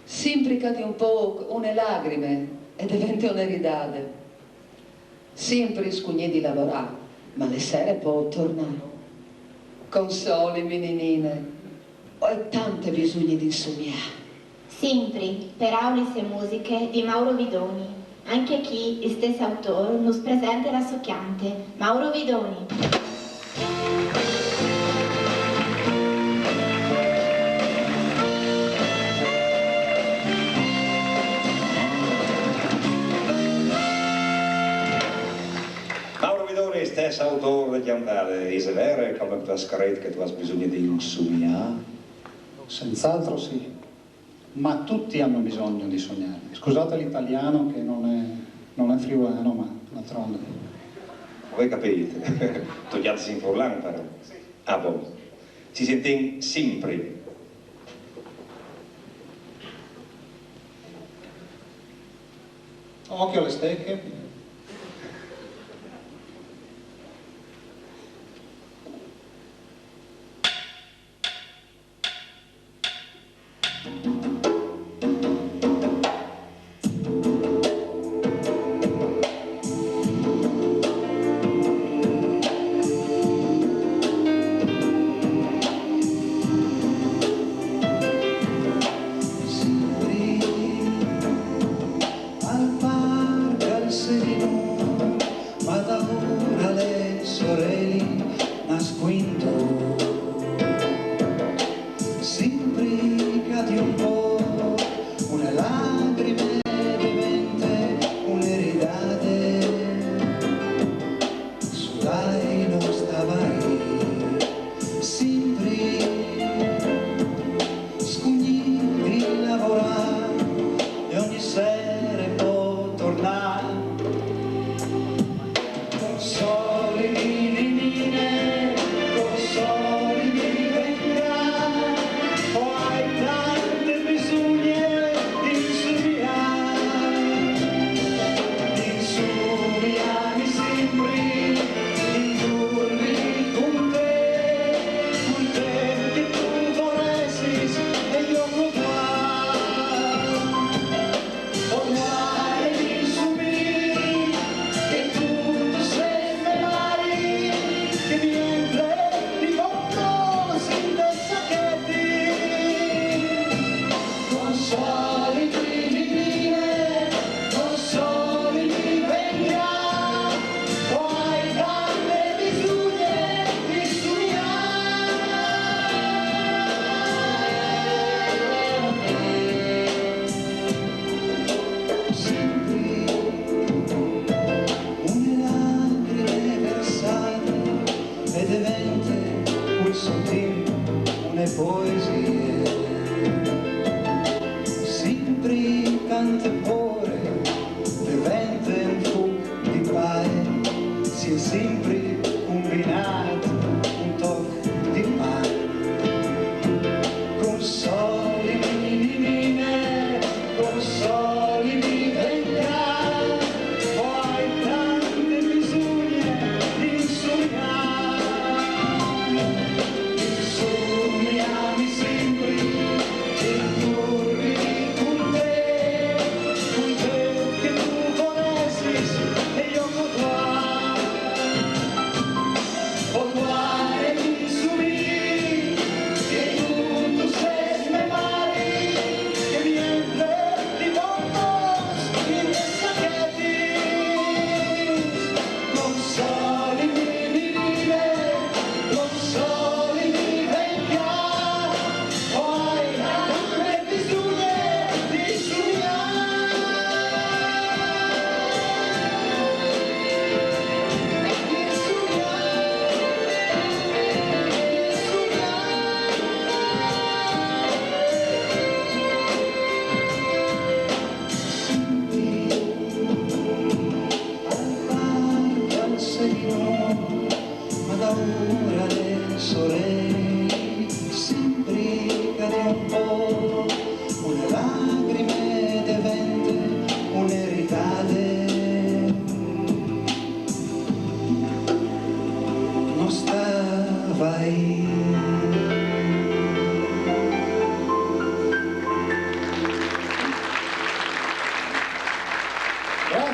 Simpri cadi un pôc une lagrime e devente une ridade. Simpri scugnît di lavorâ, ma la sere pôl tornâ. Consolimi, ninine, o ai tant bisugne di insumiâ. Simpri, peraulis e musiche di Mauro Vidoni. Ancje chi il stes autôr nus presente la sô cjante, Mauro Vidoni. Mauro Vidoni, stes autôr de cjantade, ise vere, come che tu âs scrit, che tu âs bisugne di insumiâ? Senz'altro sì. Ma tutti hanno bisogno di sognare. Scusate l'italiano che non è, non è friulano, ma d'altronde. O ai capît. Tu cjantis in furlan, però. Ah, bon. Si sintìn simpri. Occhio alle stecche.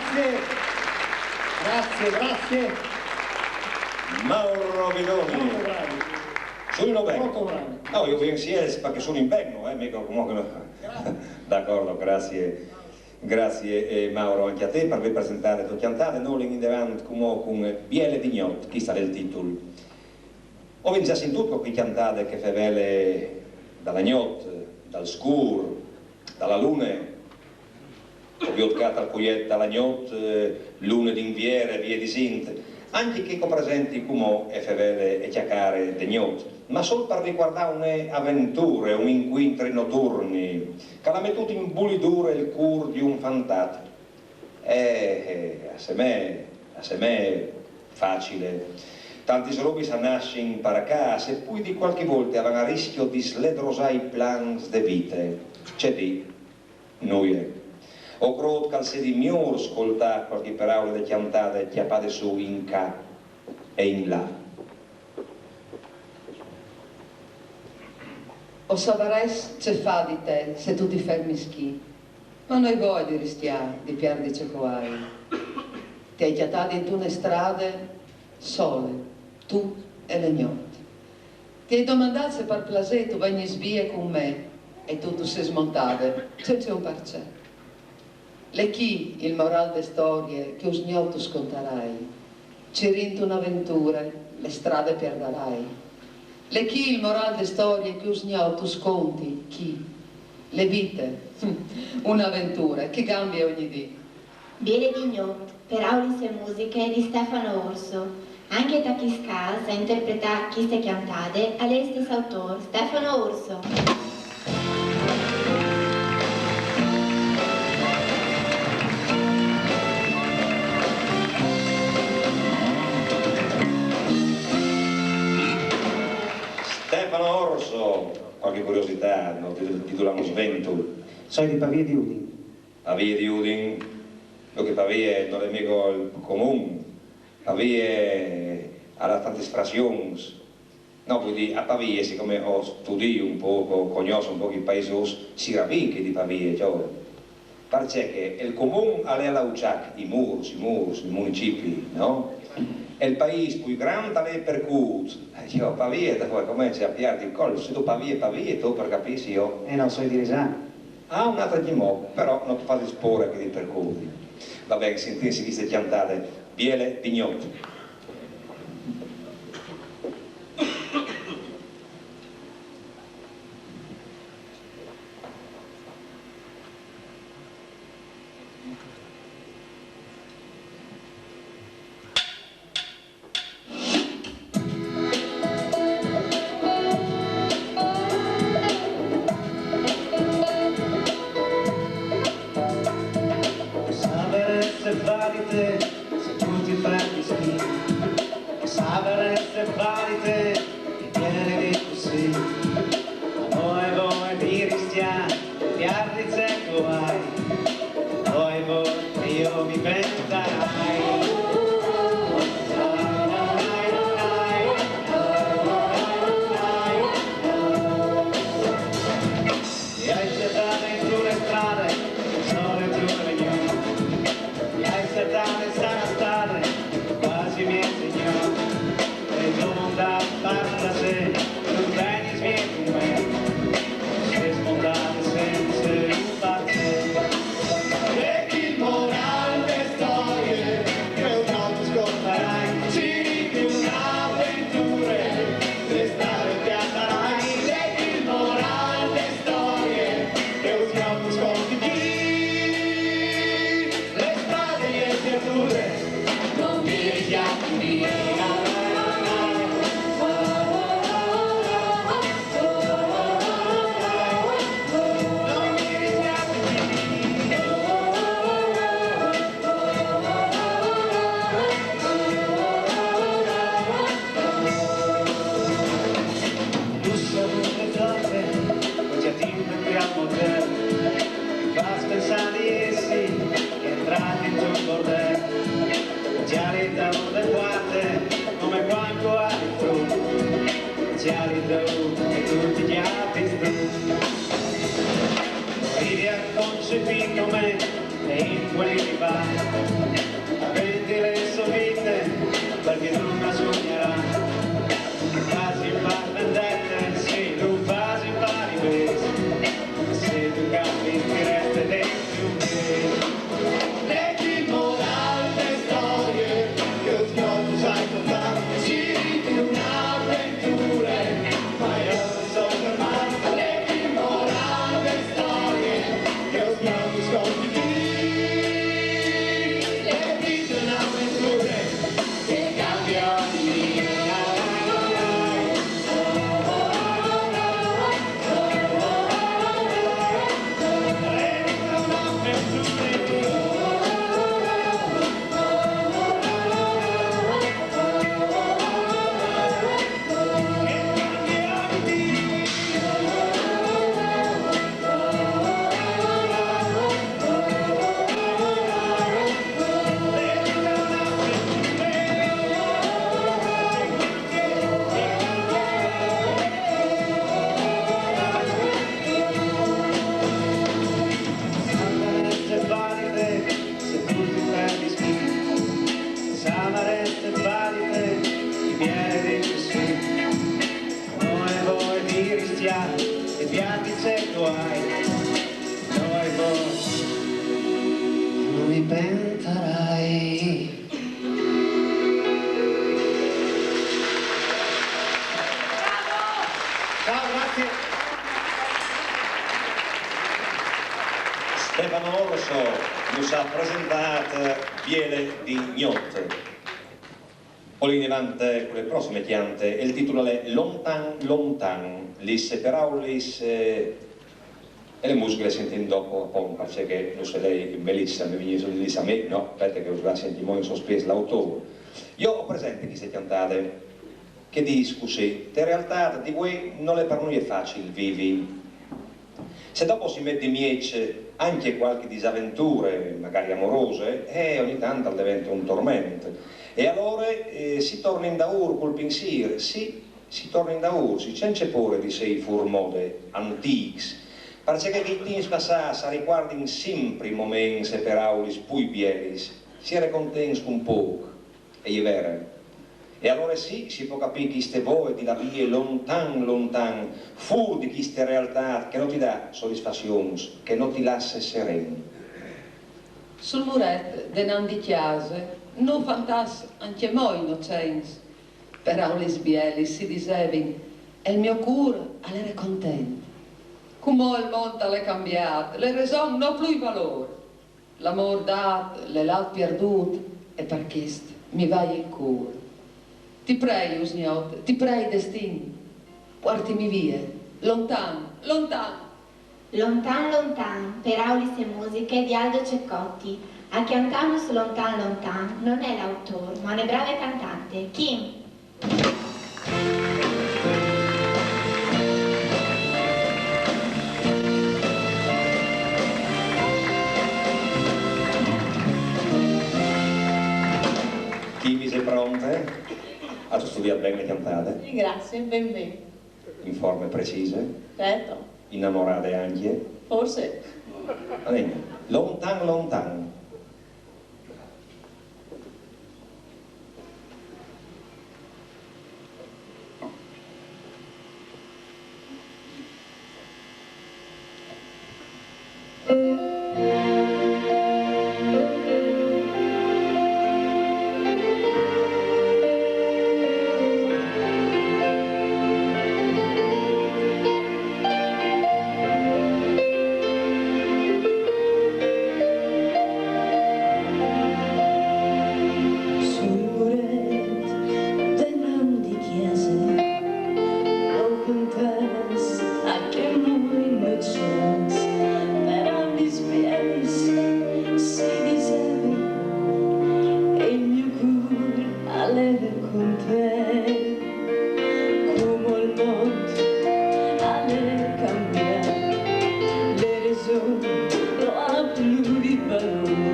Grazie, grazie, grazie. Mauro Vidoni. Molto bravi. Sono ben. Molto bravi. No, io vengo sia perché sono in Begno, eh, mica comunque. D'accordo, grazie. Grazie eh, Mauro, anche a te per aver presentato la tua chiantata. Noi in avanti come con Biele di Gnot, chi sarà il titolo. Ho già sentito qui chiantate che fevele dalla gnot, dal scur, dalla lune, ho viotcat al cuiet dalla gnot, eh, lune d'invier e vie disint, anche che copresenti cumò e fevele e chiacare de gnot, ma sol per riguardare une avventure, un incuintri notturni, che l'ha mettuto in bulidure il cur di un fantat. Eh, eh, a se me, a se me facile. Tanti robis a nassin par a ca, se poi di qualche volta avan a rischio di sledrosare i plans de vite. C'è di, nuie. O crot che al sedi miur scoltare qualche paraula de chiantada chiappade su in ca e in là. O savarès ce fà di te se tu ti fermis chi, ma no ai voie di rischià di pierdi ce che o ai. Ti ai cjatà dint une strade sole, tu e le gnot. Ti ai domandà se par plasê tu vegnis vie cun me e tu tu sês montade, cence un parcè. L'è chi il moral de storie che usgnot us contarai. Cirint un'aventure, le strade pierdarai. L'è chi il moral de storie che usgnot us conti, chi? Le vite, un'aventure che gambie ogni dì. Biele di gnot, peraulis e musiche di Stefano Orso. Anche ta chist câs a interpretâ chiste cjantade al è il stes autor, Stefano Orso. Stefano Orso, qualche curiosità, no? Titolamos Ventu. Soi di Pavie di Udin. Pavie di Udin, perché Pavie non è mica il comune, Pavie ha tanti frazioni. No, vuol dire, a Pavie, siccome ho studiato un poco, conosco un poco il paese, si ravinca di Pavie, cioè, perché che il comune al è a Lauciac, i Murs, i Murs, i municipi, no? E il paese più grande al è Percut. Eh, io, Pavie, dopo come c'è a Piar di Col, se tu Pavie, Pavie, tu per capirsi io. Eh no, soi di Risan. Ah, un'altra di mo, però non ti fai spore che di Percut. Va bene, sentite, si dice chiantate, Biele di Gnot. Savaresse fare di te se tu ti fermi qui. Savaresse fare di te e viene di così. A noi voi di rischiare, di arrizzare guai. Noi voi, io mi penso. Ai cercate in tu le strade, sole tu le mie. Ai cercate sarà stare, quasi mezzo. E non da parte se, non veni sviet con me. Se smontate senza un parte. E il morale storie, che un altro scontarai, ci di un'avventura. Restare piazza Rai, il morale storie, che un altro scontarai. Le strade e le creature, non mi richiami. Basta pensare di essi entrati in un bordello, già le tavole quante, come quanto hai tu, già le tavole e tutti gli altri tu. Arrivi a concepire come e in quelli va. Tarai. Ciao, grazie. Stefano Orso nus à presentât Biele di gnot. O lin indenant cu la prossime cjante, e il titul al è Lontan, lontan, lis peraulis, eh, e la musiche le sintìn dopo, apont, parcè che nus è lei bellissime, mi vignìs a me, no? Aspete che us la sintìn mo in sospiès l'autôr. Jo o presente cheste cjantade, che e dîs cussì: te realtât di vuê nol è par nuie facil vivi. Se dopo si met di mieç ancje cualchi disaventure, magari amorose, eh, ogni tant al devente un torment. E alore, eh, si torne indaûr cul pinsîr, sì, si torne indaûr, sì, cence pôre di sei fûr mode, antîcs, parcè che chei timps passâts a ricuardin simpri moments e peraulis plui bielis, si jere contents cun pôc, e je vere. E alore sì, si pò capî cheste voie di lâ vie lontan, lontan, fûr di cheste realtât che no ti dà sodisfazions, che no ti lasse seren. Sul muret denant di cjase no fantàs ancjemò inocents, peraulis bielis si disevin, e il gno cûr al jere content. Cumò il mont al è cambiât, le reson no plui valôr. L'amôr dât l'è lât pierdût, e par chest mi vaie il cûr. Ti prei, usgnot, ti prei, destin, puartimi vie, lontan, lontan. Lontan lontan, peraulis e musiche di Aldo Ceccotti. A cjantânus Lontan lontan nol è l'autôr, ma une brave cantante, Kim. Kim, ise pronte? Âstu studiât ben la cjantade? Sì, grazie, ben, ben. In forme precise? Certo. Inamorade ancje? Forse. Va ben. Lontan, lontan. Sul muret denant di cjase, o contàs a chei inocents, peraulis bielis si disevin, e il gno cûr al jere content. Cumò il mont al è cambiât, le reson no à plui valôr.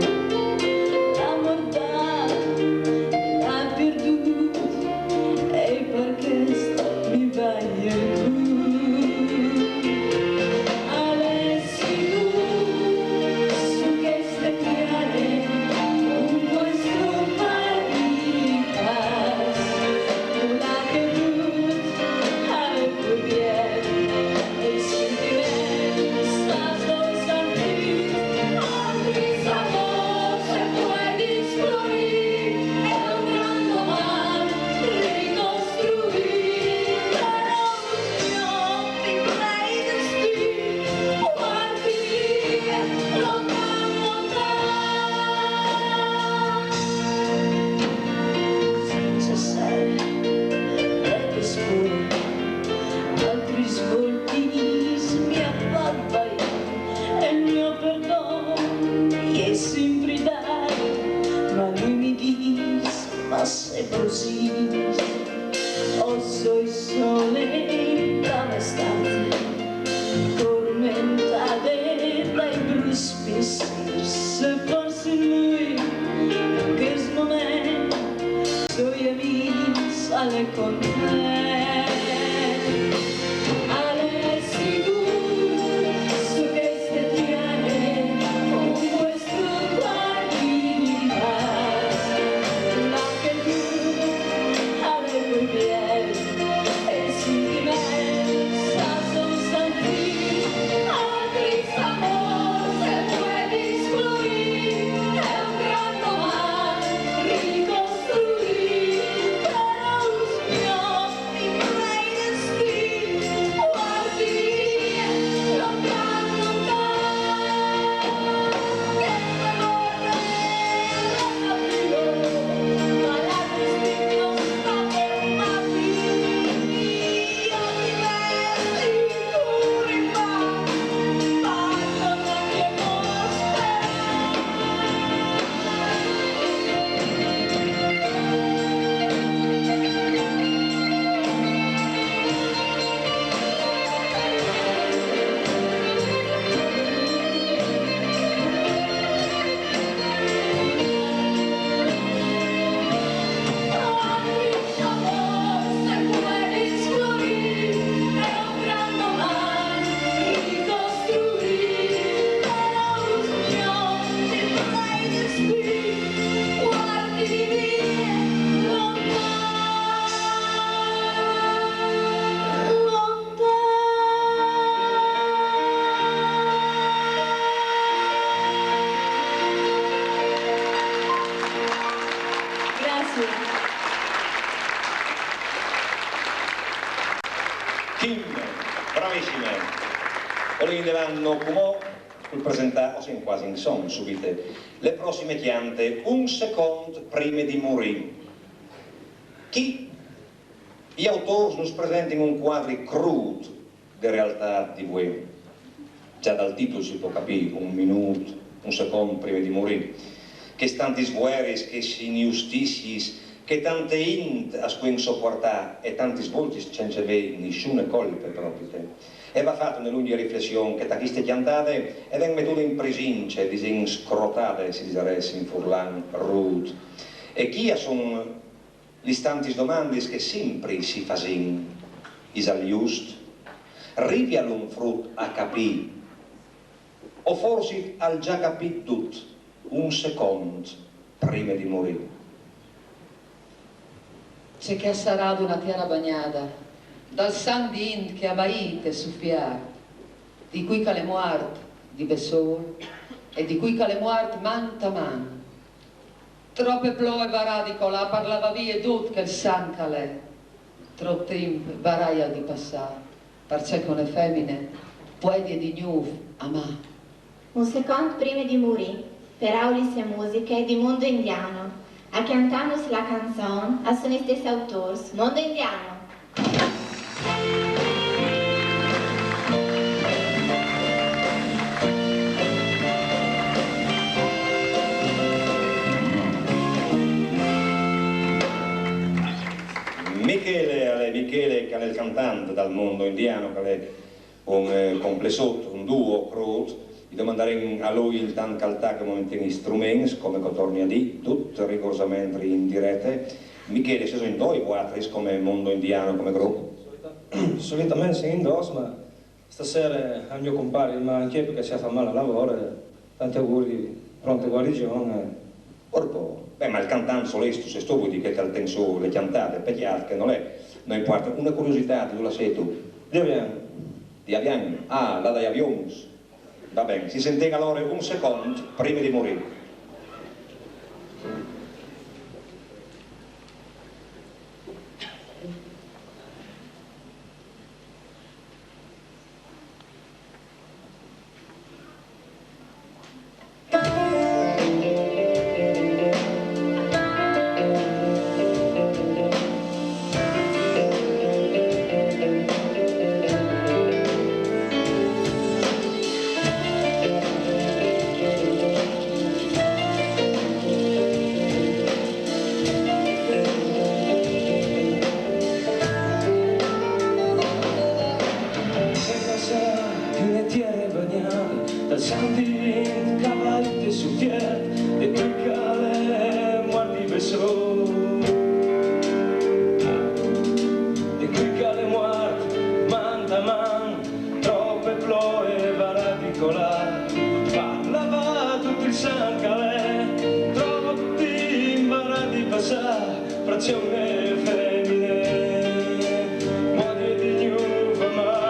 L'amôr dât l'à pierdût, e par chest mi vaie il cûr. Al è sigûr, su cheste tiere, un puest par di pâs, là che dut al è plui biel, e il sintiment sta sot santît, altris amôrs e puedis florî, e un grant doman ricostruî, però ma lui mi dîs: ma se brusîs, o soi sole da la estate, tormentade dai bruts pinsîrs, se forsit lui in chest moment i soi amîs al è content. Al è sigûr, su cheste tiere, un puest par di pâs, là che dut al è plui biel, e il sintiment sta sot santît, altris amôrs e puedis florî, e un grant O lin indevant cumò cul presentâ, o sin cuasi insom subite, le prossime cjante, Un secont prime di murî. Chi i autôrs nus presentin un cuadri crût de realtât di vuê. Za dal titul si pues capî, un minût, un secont prime di murî, chês tantis vueris, chês injustiziis, che tante int as pues sopuartâ, e tantis voltis cence vê nissune colpe propite. E va fat une lungje riflession che ta cheste cjantade e ven metude in prisince, disìn scrotade, si disarès in furlan rût. E chi a son lis tantis domandis che simpri si fasìn: isal just? Rivial un frut a capî? O forsit al à za capît dut, un secont prime di murî? Ce che a sarà d'una tiera bagnada dal sanc di int che à baît e sufiât, di cui che al è muart di bessôl e di cui che al è muart man ta man. Trope ploie varà di colâ par lavâ vie dut chel sanc che al è. Trop timp varaial di passâ, parcè che une femine puedie di gnûf amâ. Un secont prime di murî, peraulis e musiche di Mondo Indiano. A cjantânus la canzon a son i stes autôrs, Mondo Indiano. Michele, al è Michele, che al è il cantant dal Mondo Indiano, che al è un, eh, complessut, un duo crût. I domandarìn a lui intant che al tache un momentin i struments, come che o torni a dî, dut rigorosamente in direte. Michele, sêso in doi vualtris come Mondo Indiano, come grup? Solita-, solitamente sin in dôs, ma stasere al è il gno compari, ma ancje parcè che si à fat mâl al lavôr, e tanti auguris, pronte guarigion, e Orpo, ben, ma il cantant solist sêstu, vuei dî che al ten sù le cjantade, pecjât che nol è, no impuarte, une curiositât, di dulà sêstu? Di Avian. Di Avian? Ah, là dai avions. Va ben, si sentìn alore un secont prime di murî. E passâ di une tiere bagnade dal sanc di int che à baît e sufiât, de cui che al è muart di bessôl, de cui che al è muart man ta man. Trope ploie varà di colâ par lavâ dut il sanc che al è, trop timp varà di passâ, par ce une femine puedie di gnûf amâ.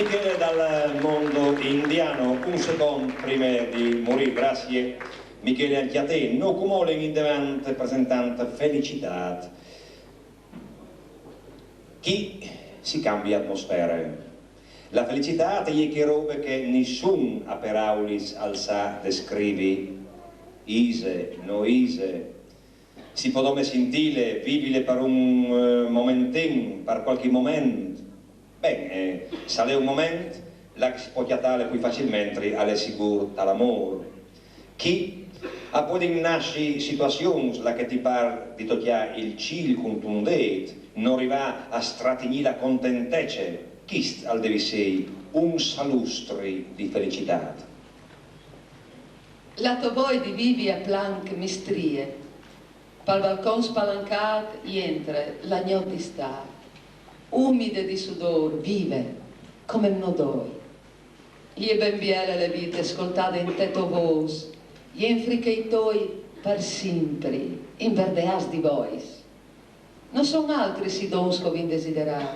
Michele dal mondo indiano, un secont prime di murî, graciis. Michele, ancje a te, no cumò lin indevant presentant Felicitât. Chi si cambie atmosfere. La felicitât e je chê robe che nissun a peraulis al sa descrivi, ise, no ise, si pò dome sintîle, vivile par un, eh, momentin, par cualchi moment. Ben, eh, se al è un moment, là che si pò cjatâle plui facilmentri al è sigûr tal amôr. Chi a puedin nassi situazions là che ti pâr di tocjâ il cîl cuntun dêt, no rivâ a stratignî la contentece, chist al devi sei un salustri di felicitât. La tô voie di vivi a planc mi strie. Pal balcon spalancât jentre la gnot d'Istât, umide di sudôr, vive, come un odôr. E je ben biele la vite scoltade inte tô vôs, jenfri che i toi par simpri inverdeâts di bois. No son altris i dons che o vin desiderât.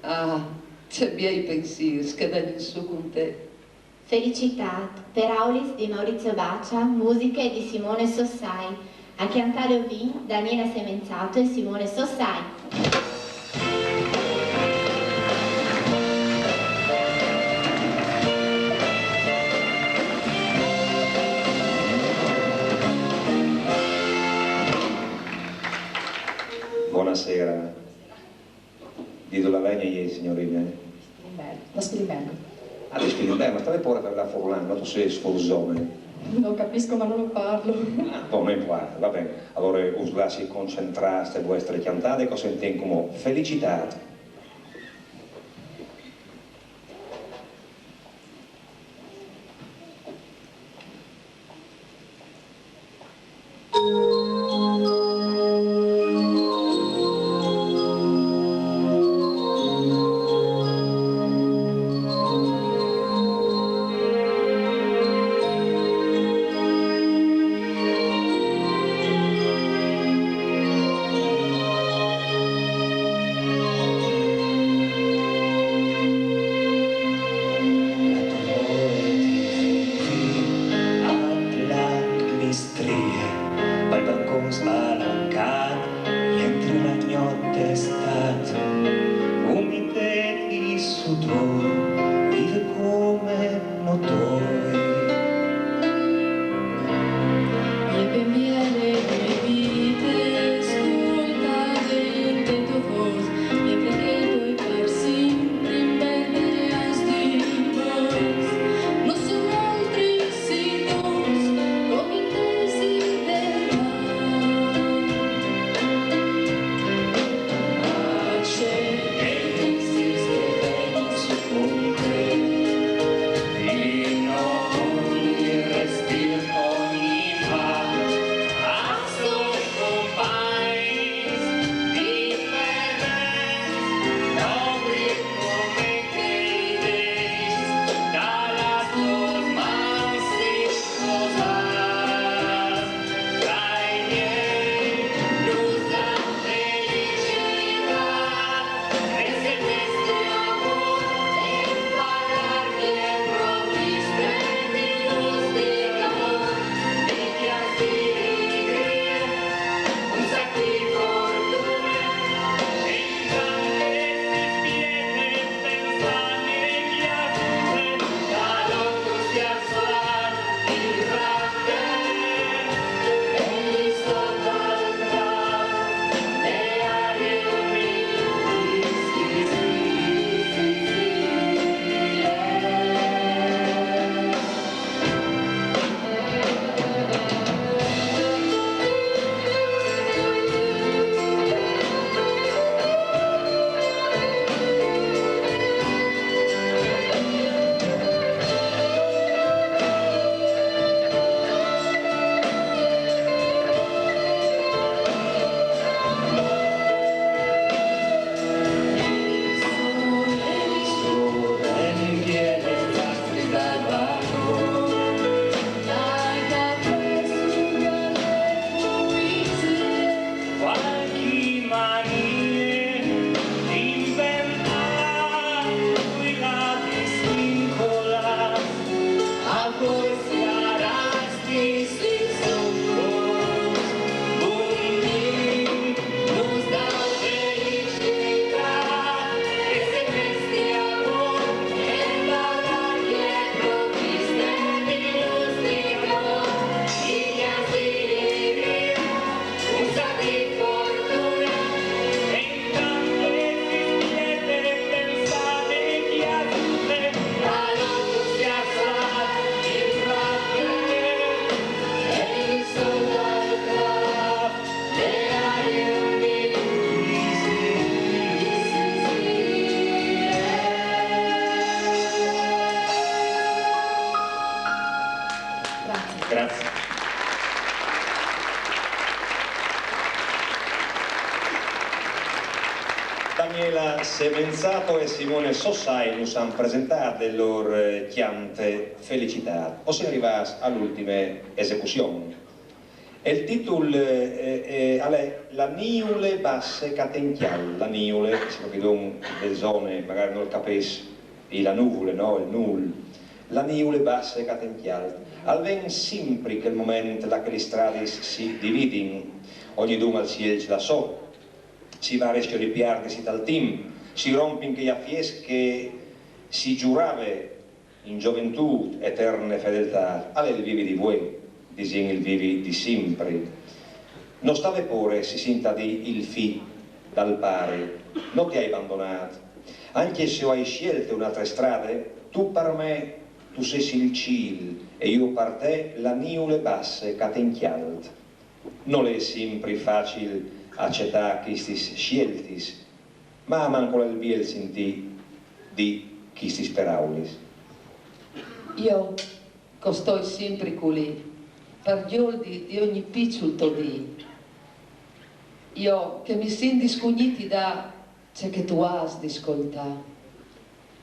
Ah, ce biei pensîrs che a vegnin sù cun te. Felicitât, peraulis di Maurizio Baccia, musiche di Simone Sossai. A cjantâle o vin Daniela Semenzato e Simone Sossai. Bonasera. Di dulà vegne jê, signorine? Da Spilimbergo. Ah, di Spilimbergo, ma stave pôre par lâ furlan, no tu sês furzome. Lo capisco, ma non lo parlo. Ah, bon, no importa, va ben. Alore us lassi concentrâ ste vuestre cjantade, che o sentìn cumò Felicitât. Grazie. Daniela Semenzato e Simone Sossai nus àn presentât il lôr, eh, cjant Felicitât. O sin rivâts a la ultime esecuzion. E il titul, eh, eh, al è La niule basse che a ten cjalt, la niule, si capìs, de zone, magari nol capìs, la nuvule, no? Il nûl. La niule basse che a ten cjalt. Al ven simpri chel moment là che lis stradis si dividin, ognidun al sielç la sô. Si va a riscjo di piardisi tal timp, si rompin chei afiets che si zurave in zoventût eterne fedeltât. Al è il vivi di vuê, disìn, il vivi di simpri. No stâ vê pôre, si sint a dî il fi dal pari, no ti ai bandonât. Ancje se o ai sielte une altre strade, tu par me, tu sês il cîl e jo par te la niule basse che a ten cjalt. Nol è simpri facil acetâ chestis sieltis, ma almancul al è biel sintî dî chestis peraulis. Jo, che o stoi simpri culì, par gjoldi di ogni piçul to dî. Jo, che mi sint di scugnîti dâ ce che tu âs di scoltâ.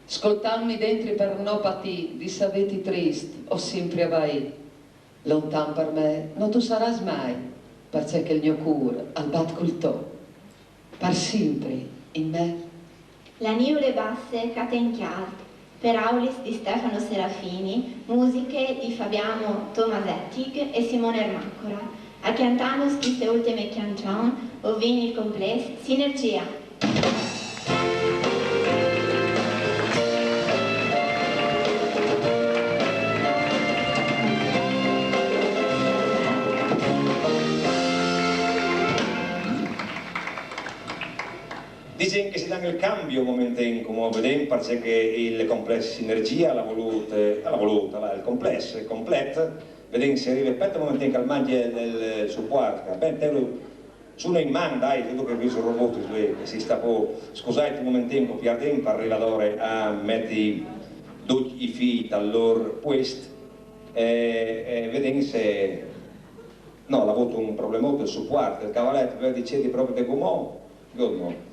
Scoltantmi dentri par no patî di savêti trist o simpri avaît. Lontan par me no tu sarâs mai, parcè che il gno cûr al bat cul to. Par simpri, in me. La niule basse che a ten cjalt. Peraulis di Stefano Serafini, musiche di Fabiano Tomasetti e Simone Ermacora. A cjantânus cheste ultime cjançon o vin il complès Sinergia. Disìn che si dan il cambi un momentin, cumò, o vedìn, parcè che il complès Sinergia al à volût, eh, al à volût, al à il complès complet, vedìn se al rive, aspete un momentin che al mandi il, il, il supuart, che ben, te lu, su in man, dai, vedo che ho visto il robot, lui, che si sta po', scusait un momentin, che o piardìn, par rivâ adore a meti ducj i fîi tal lôr puest, e, e vedìn se, no, al à vût un problemot il supuart, il cavalet, ve dîs propit cumò, Good morning.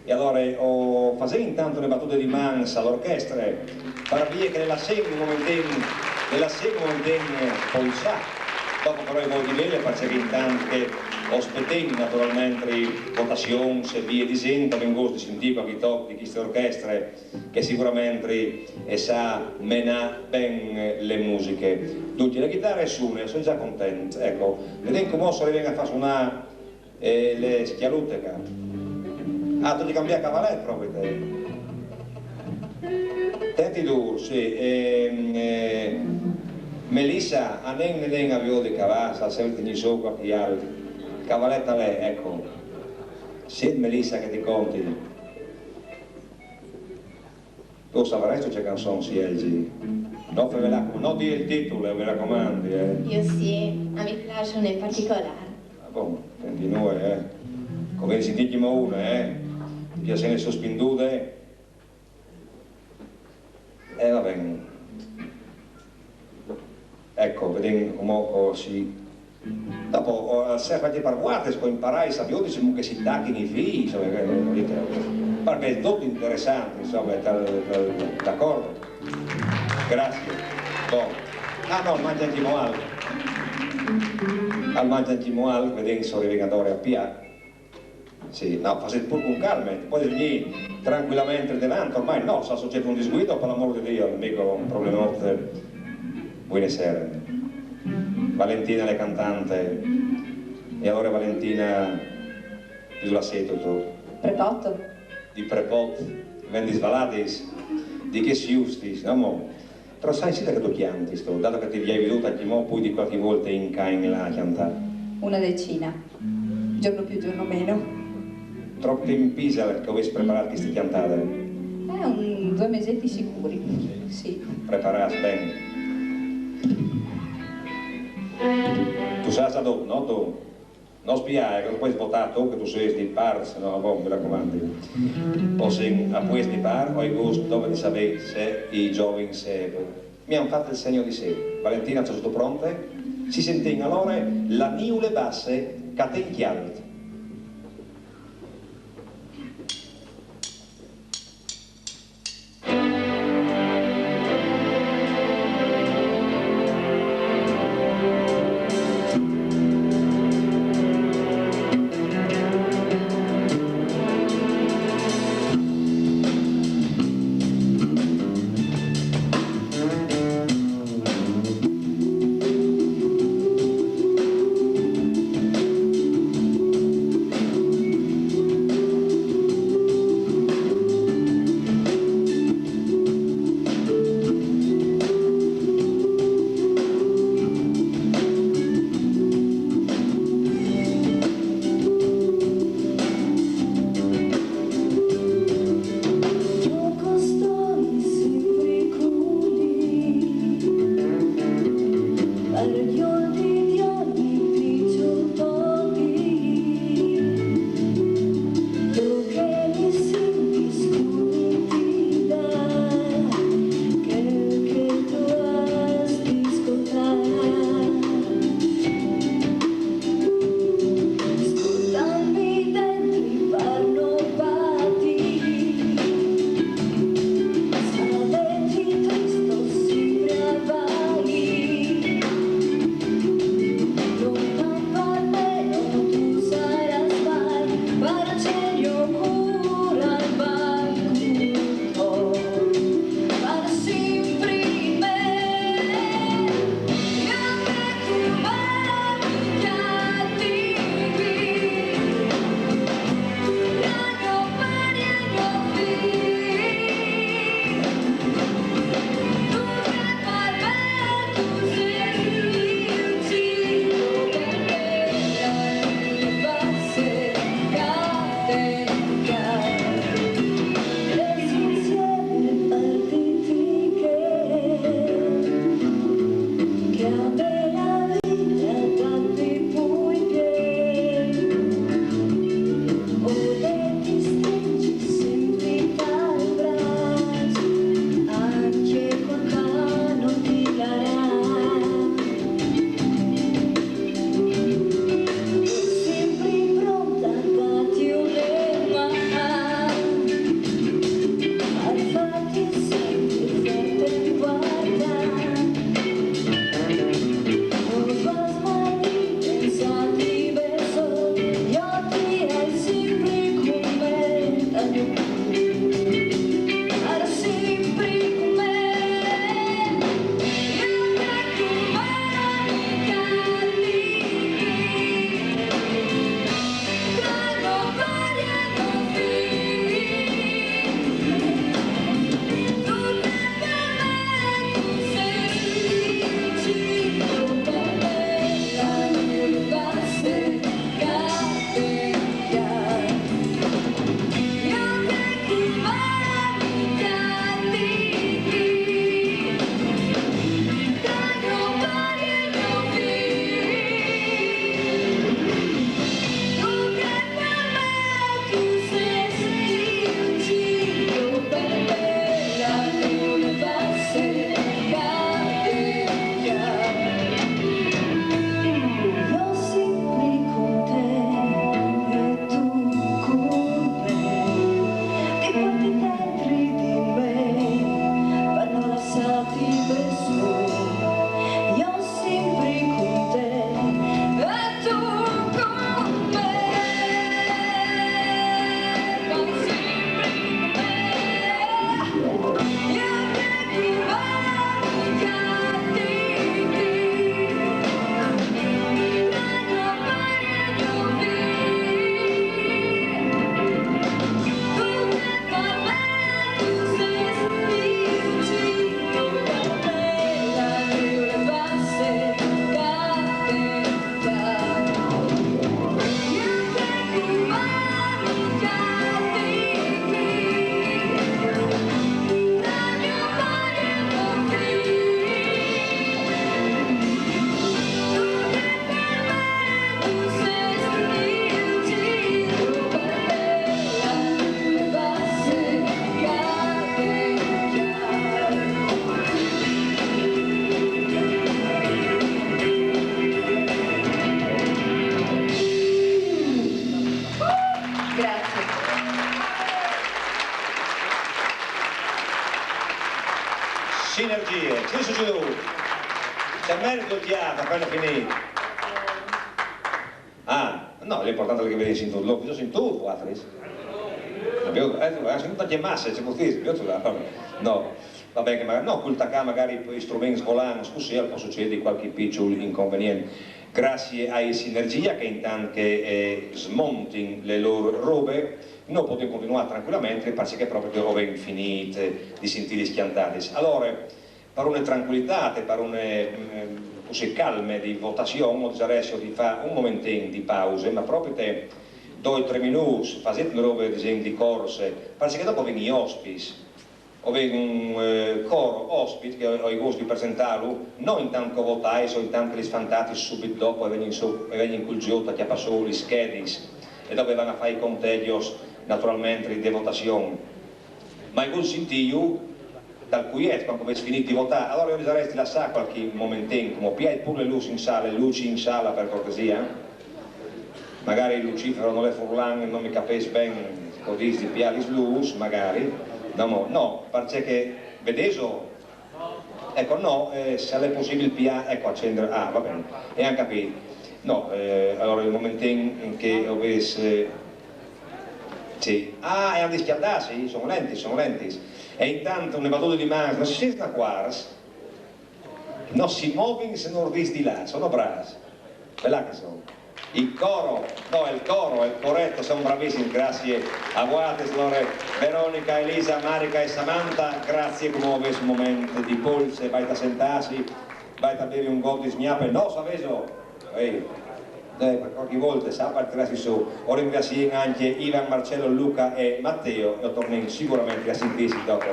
E alore o fasìn intant une batute di mans a la orchestre, par vie che le lassìn un momentin, le lassìn un momentin, eh, polsâ. Dopo però o vin di vêle, parcè che intant che o spietìn naturalmentri votazions e vie disint, o vin gust di sintî cualchi toc di cheste orchestre che siguramentri e sa menâ ben le musiche. Duncje, la ghitare e sune, o soi za content, eco. Vedìn cumò se o rivìn a fâ sunâ e le scjalute ca. Ah, tu âs di cambiâ cavalet propit te. Tenti dûr, sì. Ehm, eh, Melissa, anìn, anìn a viodi ca, va, se al serve tignî sù cualchi alt. Cavalet al è, eco. Sì, Melissa, che ti conti. Tu savaressistu ce canzon sielzi? No fevelâ, no dî il titul, mi racomandi, eh. Jo sì, a mi plâs une in particolâr. Ah, bon, continue, eh. Cumò ne sintìn une, eh. Ti piasin lis suspindudes? Eh, va ben. Eco, vedìn cumò si... Dopo, o, al serf ancje par vualtris, par imparâ a savê disìn che si tachin i fîi, insome, che, eh, capît? Parcè che al è dut interessant, insome, tal, tal, d'acuardi. Graciis. Bon. Ah, no, al mancja ancjemò alc. Al mancja ancjemò alc, vedìn se o rivìn adore a piâ. Sì, no, fasêt pûr cun calme, tu puedis vignî trancuilamentri denant, ormai no, se al sucêt un disguido, par l'amôr di Diu, al è mighe un problemot. Buine sere. Valentina l'è cantante. E alore, Valentina, di dulà setu tu? Prepòt. Di Prepòt, vendis valadis, di chês justis, no mo? Però sâstu se tu cjantis tu, dato che ti ai viodût ancjemò plui di cualchi volte in ca in là a cjantâ? Una decina, giorno più, giorno meno. Trop timp isal che o vês preparât cheste cjantade? Eh, un doi mesetis sicûrs, sì. Preparâts ben. Tu sâs adut, no tu? No spiâ, eh, che tu pues votâ tu, che tu sês di part, se no, bon, mi racomandi. O sin a puest di part, o ai gust dome di savê se i zovins, eh, mi àn fat il segno di sì. Valentina, sêstu pronte? Si sintìn alore La niule basse ca ten cjalt. Ciamèrghe un occhiate, apéna finìt. Ah, no, l'impuartant al è che o vegnin sintûts, lu, lu sintût, vualtris? Abbiu, eh, eh, sintût ancje masse, ce puedìs, jo, no. Va ben, che magari, no, cul tacâ magari i struments volants, cussì al pues sucedi cualchi piçul inconvenient. Graciis ai Sinergia che intant che, eh, smontin le lôr robe, nô o podìn continuâ trancuilamentri, parcè che propit o vin finît di sintîlis cjantadis. Alore, par une trancuilitât, par une, mm, cussì, calme di votazion, o disarès di fâ un momentin di pause, ma propit doi, trê minûts, fasêt une robe, disìn, di corse, parcè che dopo o vin i ospits, o vin un, eh, coro ospit che o ai gust di presentâlu, no intant che o votais o intant che lis fantatis subit dopo a vegnin sù, a vegnin cul gjot a cjapâ sù lis schedis e dopo a van a fâ i contegjos, naturalmentri, de votazion. Ma o ai gust di sintîju dal cuiet, cuant che o vês finît di votâ. Alore jo o disarès di lassâ cualchi momentin, cumò, piait pûr le lûs in sale, luci in sala par cortesia. Magari Lucifero nol è furlan, no mi capìs ben, o disarès di piâ lis lûs, magari. No, mo, no, parcè che, vedêso? Eco, no, eh, se al è pussibil piâ, eco, acende, ah, va ben, o ai capît. No, eh, alore, il momentin che o vês, eh, sì. Ah, e a àn di scjaldâsi, sì, a son lentis, a son lentis. E intant une batude di mans, no si sint na cuars, no si movin se no ur dîs di là, a son brâfs. Bele che a son. Il coro, no, il coro, il coret, a son bravissims, graciis a vualtris, alore, Veronica, Elisa, Marica e Samantha, graciis, cumò o vês un moment di polse, o vait a sentâsi, o vait a bevi un got di sgnape, no, savêso, eh, eh, par cualchi volte, sa, par tirâsi sù. O ringraciìn ancje Ivan, Marcello, Luca e Matteo e o tornìn siguramentri a sintîsi dopo.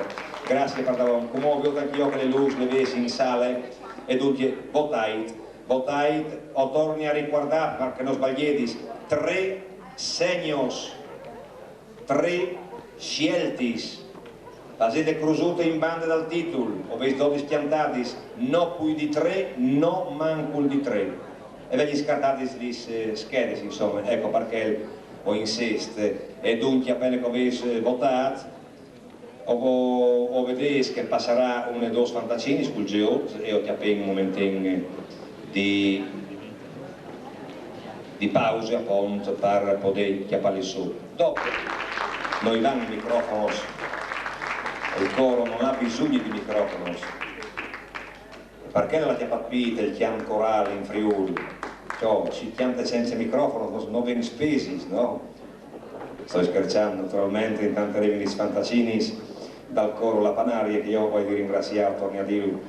Graciis par davon. Cumò o viôt ancje jo che le lûs le vês in sale e duncje votait. Votait, o torni a ricuardâ, par che no sbaliedis, trê segnos, trê sieltis. Fasêt crusute in bande dal titul, o vês dodis cjantadis, no plui di trê, no mancul di trê. E vegnin scartadis lis, eh, schedis, insome, eco parcè o insist. E duncje, apene che o vês, eh, votât, o, o, o vedês che al passarà une dôs fantacinis cul gjot e o cjapìn un momentin di, di pause, apont, par podê cjapâlis sù. Dopo, no i van i microfonos, il coro nol à bisugne di microfonos. Parcè nol à cjapât pît il cjant corâl in Friûl? Cioè, si cjante cence microfono, no, no vin spesis, no? O stoi scherçant, naturalmentri, intant a rivin lis fantacinis dal coro La Panarie, che jo o ai di ringraciâ, o torni a dîlu,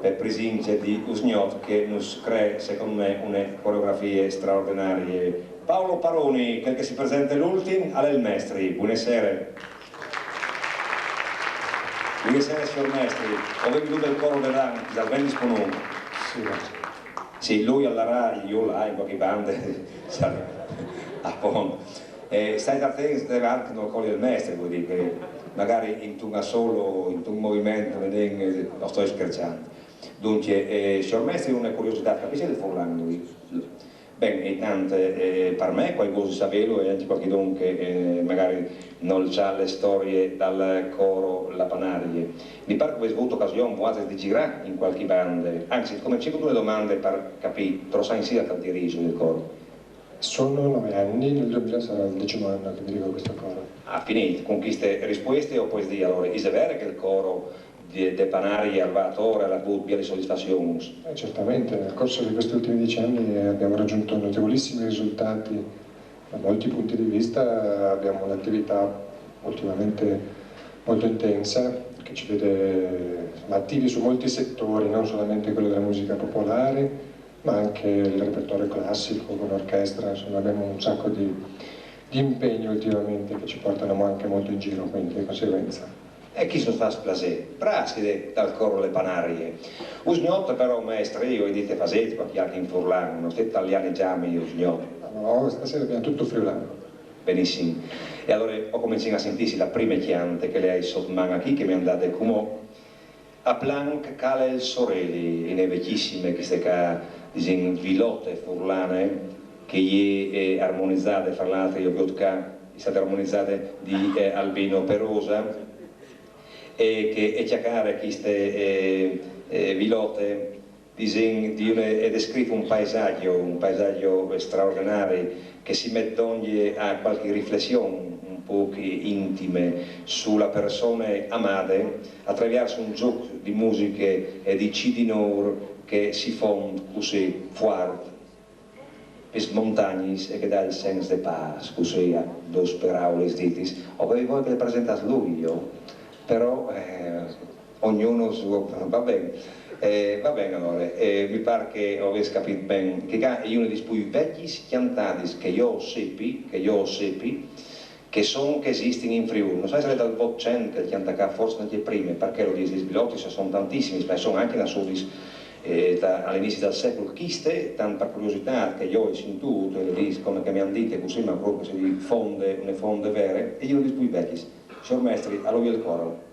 pe presince di Usgnot, che nus cree, secont me, une coregrafie straordenarie. Paolo Paroni, chel che si presente l'ultin, al è il mestri. Buine sere. Buine sere, siôr mestri. O vin viodût il coro de Dan, al ven dispunût. Sì, va. Sì, lui al larà, jo là, in cualchi bande, sai, apont. E stait atents, Devan, che nol coli il mestri, vuei dî che magari intun a solo, intun moviment, vedìn, eh, o stoi scherçant. Duncje, eh, siôr mestri, une curiositât, al capìs il furlan lui? Ben, intant, eh, par me, cualchi cose savêlu, e ancje cualchidun che, eh, magari nol sa le storie dal coro La Panarie. Mi pâr che o vês vût ocasion vualtris di zirâ in cualchi bande. Anzit, o comencìn cun une domande par capî, trops agns si dal diriso il coro? Sono nove anni, nel duemila sarà il decimo anno che dirigo questo coro. Ah, finît, cun cheste rispueste o pues dî, alore, ise vere che il coro de, de Panarie al va ator, al à vût bielis sodisfazions? Eh, certamente, nel corso di questi ultimi dieci anni abbiamo raggiunto notevolissimi risultati da molti punti di vista, abbiamo un'attività ultimamente molto intensa che ci vede, insomma, attivi su molti settori, non solamente quello della musica popolare, ma anche il repertorio classico con orchestra, insomma abbiamo un sacco di, di impegni ultimamente che ci portano anche molto in giro, quindi di conseguenza. E chest us fâs plasê. Braçs, chei dal coro Le Panarie. Usgnot però, mestri, jo o ai dit, fasêt cualchi alc in furlan, no stêt talianizâmi Usgnot. No, no, stasera abbiamo tutto friulano. Benissim. E alore o comencìn a sintîsi la prime cjante che le ai sot man achì, che mi àn dade cumò. A planc cale il soreli, une vecjissime, cheste ca, disìn, vilote furlane, che e je, eh, armonizade, fra l'altri, jo o viôt ca, e je stade armonizade di, eh, Albino Perosa, e che e cjacare cheste, eh, eh, vilote, Disìn di une, e descrif un paisagio, un paisagio straordinari, che si met dongje a cualchi riflession un pôc intime su la persone amade, a traviers un zûc di musiche e di cîr dinôr che si font cussì fuart pes montagnis e che dà il sens de pâs, cussì a dôs peraulis ditis. O vevi voie che le presentàs lui, jo, però, eh, ognuno su, va ben. Eh, va ben, alore, eh, mi pâr che o vês capît ben, che ca e je une des plui vecjis cjantadis che jo o sepi, che jo o sepi, che son, che esistin in Friûl. No sai se al è dal Votcent che le cjanta ca, forsit ancje prime, parcè lu dîs, lis bilotis a son tantissimis, ma a son ancje nassudis, eh, da, al inizi dal secul. Chiste, tant par curiositât, che jo o ai sintût, e le dîs come che mi àn dite, cussì, ma propit che e sedi fonde, une fonde vere, e je une des plui vecjis. Siôr mestri, a lui il coro.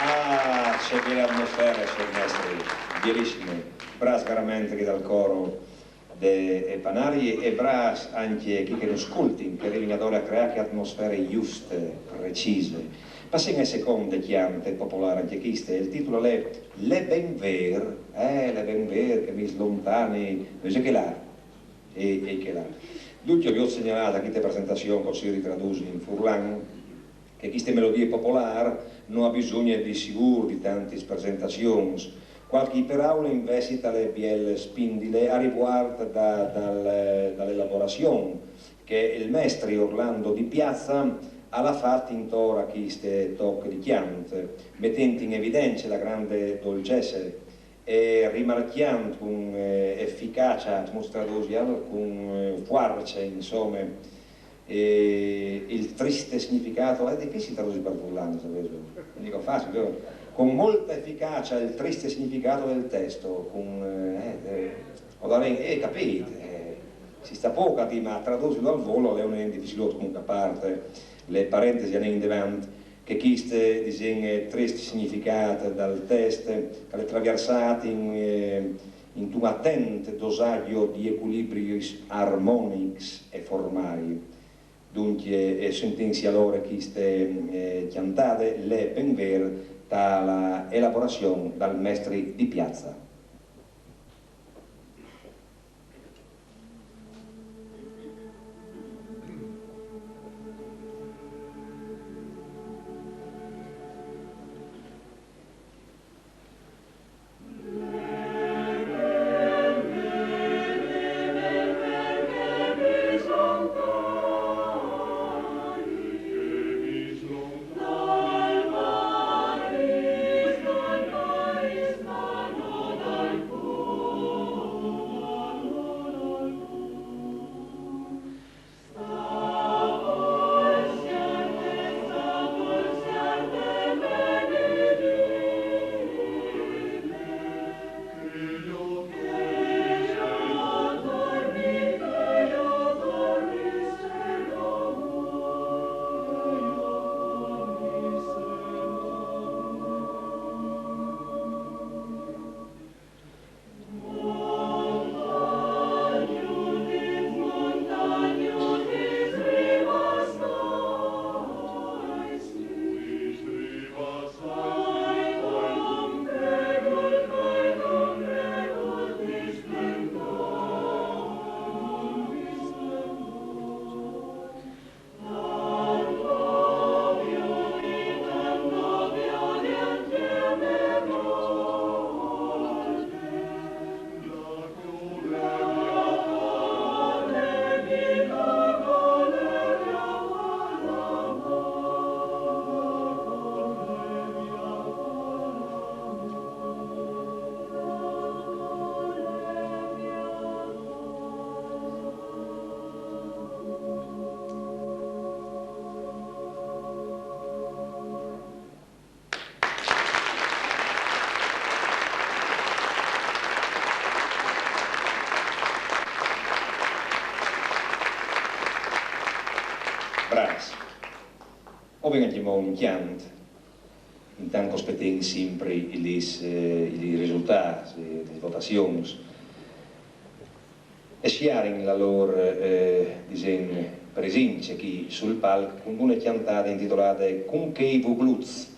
Ah, ce biele atmosfere, siôr mestri, bielissime. Brâfs veramente chi dal coro de, eh, Panarie, e brâfs ancje chi che nus scoltin, che a rivin adore a creâ chê atmosfere juste, precise. Passìn ae seconde cjante popolâr, ancje cheste, il titul al è Le ben vêr, eh, le ben vêr che mi slontani, no je che là, e, e che là. Duncje, o viôt segnalât a cheste presentazion, cussì o ritradûs in furlan, che cheste melodie popolâr no à bisugne di sigûr di tantis presentazions. Cualchi peraule invezit al è biel spindile a rivuart da, dal, da l'elaborazion che il mestri Orlando Di Piazza al à fat intor a cheste toc di cjant, metint in evidence la grande dolcece e rimarcjant cun, eh, eficacia, cun, eh, fuarce, insome, eh, il triste significato, al è dificil tradûsi par furlan, savêso? Digo, facil, vero? Con molta efficacia il triste significato del testo, cun, eh, eh, o darìn, eh, capît, eh, si sta pôc a dî, ma tradûsilu al volo al è un dificilot, comunque, a part le parentesi, anìn indevant, che chest, disìn, eh, trist significât dal test, che al è traviersât in, eh, intun atent dosagjo di ecuilibriis armonics e formâi. Duncje, eh, sintìnsi alore cheste, eh, cjantade, Le ben vêr, da la elaborazion dal mestri Di Piazza. O ben a clamâ un cjant, intant che o spetìn simpri i lis, eh, i risultâts, eh, des votazions. E sierìn la lôr, eh, disìn, presince chi sul palc cun une cjantade intitolade Cun chei vugluts.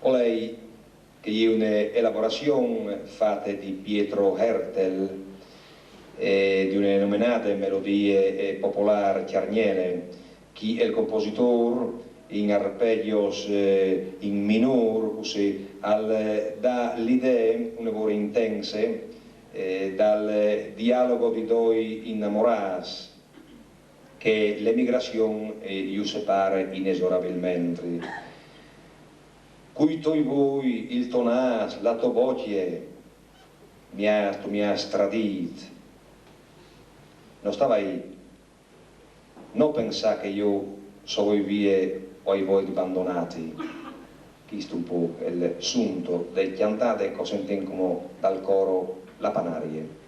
O lei che e je une elaborazion fate di Pietro Hertel, eh, di une nomenade melodie, eh, popolâr cjargnele, chi il compositôr in arpegios, eh, in minôr, cussì, al dà la idee une vore intense, eh, dal dialogo di doi inamorâts, che l'emigrazion, eh, ju separe inesorabilmentri. Cui toi voi, il to nâs, la tô bocje, mi âs, tu mi âs tradît. No sta vaî, no pensâ che jo o soi vie o o ai voie di bandonâti. Chest un pôc il sunto de cjantade che o sentìn cumò dal coro La Panarie.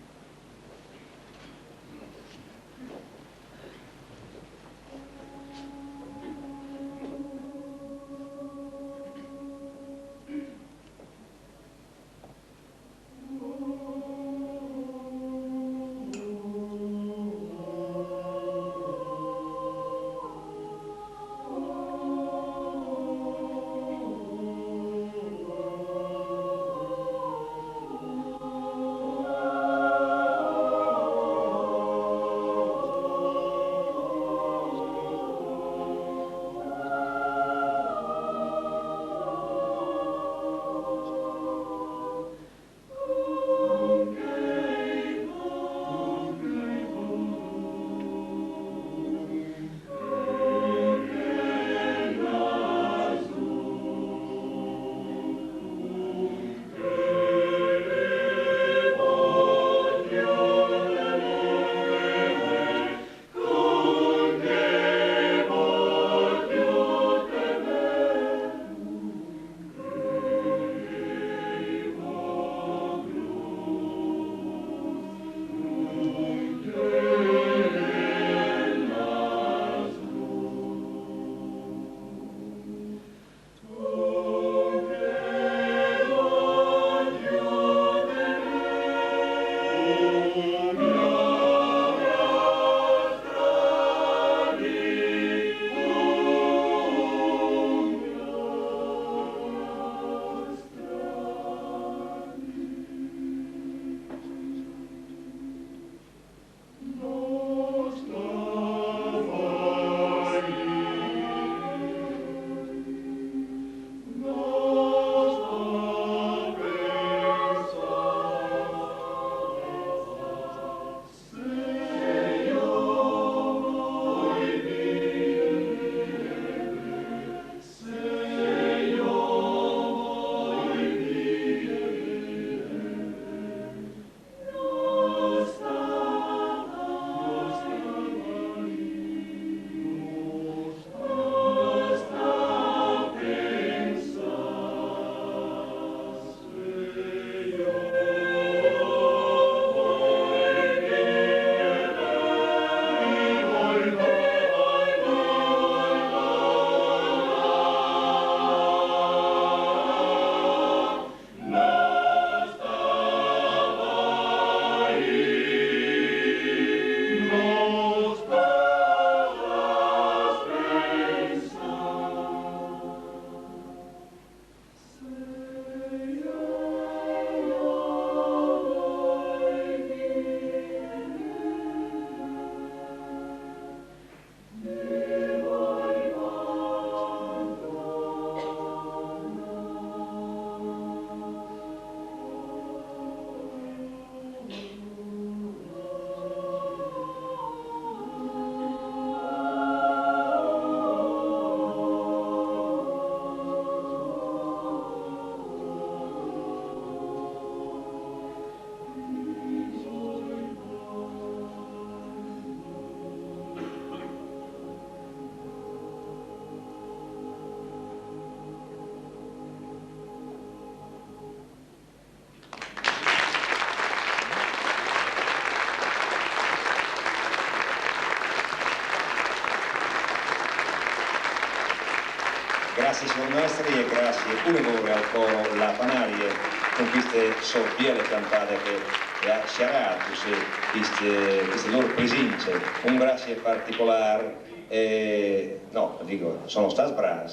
Grazie signor mestri e grazie pure voi al coro La Panarie con queste so biele cantate che le ha sciarrate, sì, queste, queste loro presenze. Un grazie particolare, eh, no, dico, sono stati bravi.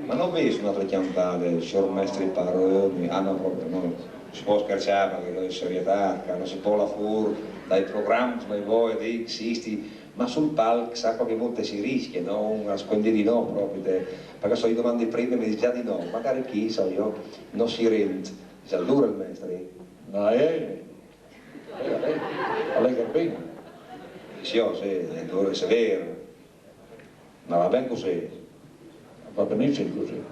Ma non vedo un'altra chiamata, signor mestri Paroni? Ah no, proprio no. Si può scherzare perché è serietà, che non si può la fur dai programmi, ma voi dei esisti, ma sul palco sa qualche volta si rischia, no? Un nascondere di no proprio, te- perché so io domande prima e mi dice già di no, magari chi so io, non si rende. Dice allora il mestri, no è? Allega bene. Sì, oh, sì, è duro, è severo. Ma va ben così? Va benissimo così.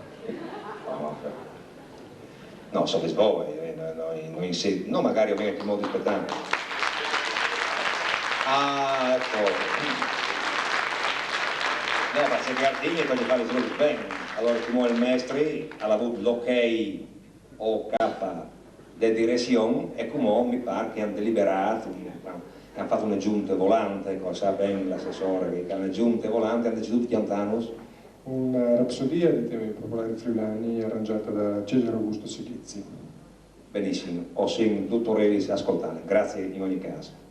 No, so che voi, eh, no, no, no, in se- no, magari ho meno modo di aspettare. Ah, ecco. No, ma se Gardini è quando fa le cose bene, allora come il mestri ha avuto l'ok o K de direzione e come mi pare che hanno deliberato, che hanno fatto una giunta volante, ecco, sa ben l'assessore che hanno giunta volante, hanno deciso di piantarnos. Una rapsodia dei temi popolari friulani arrangiata da Cesare Augusto Silizzi. Benissimo, ho sentito Relis ascoltare, grazie in ogni caso.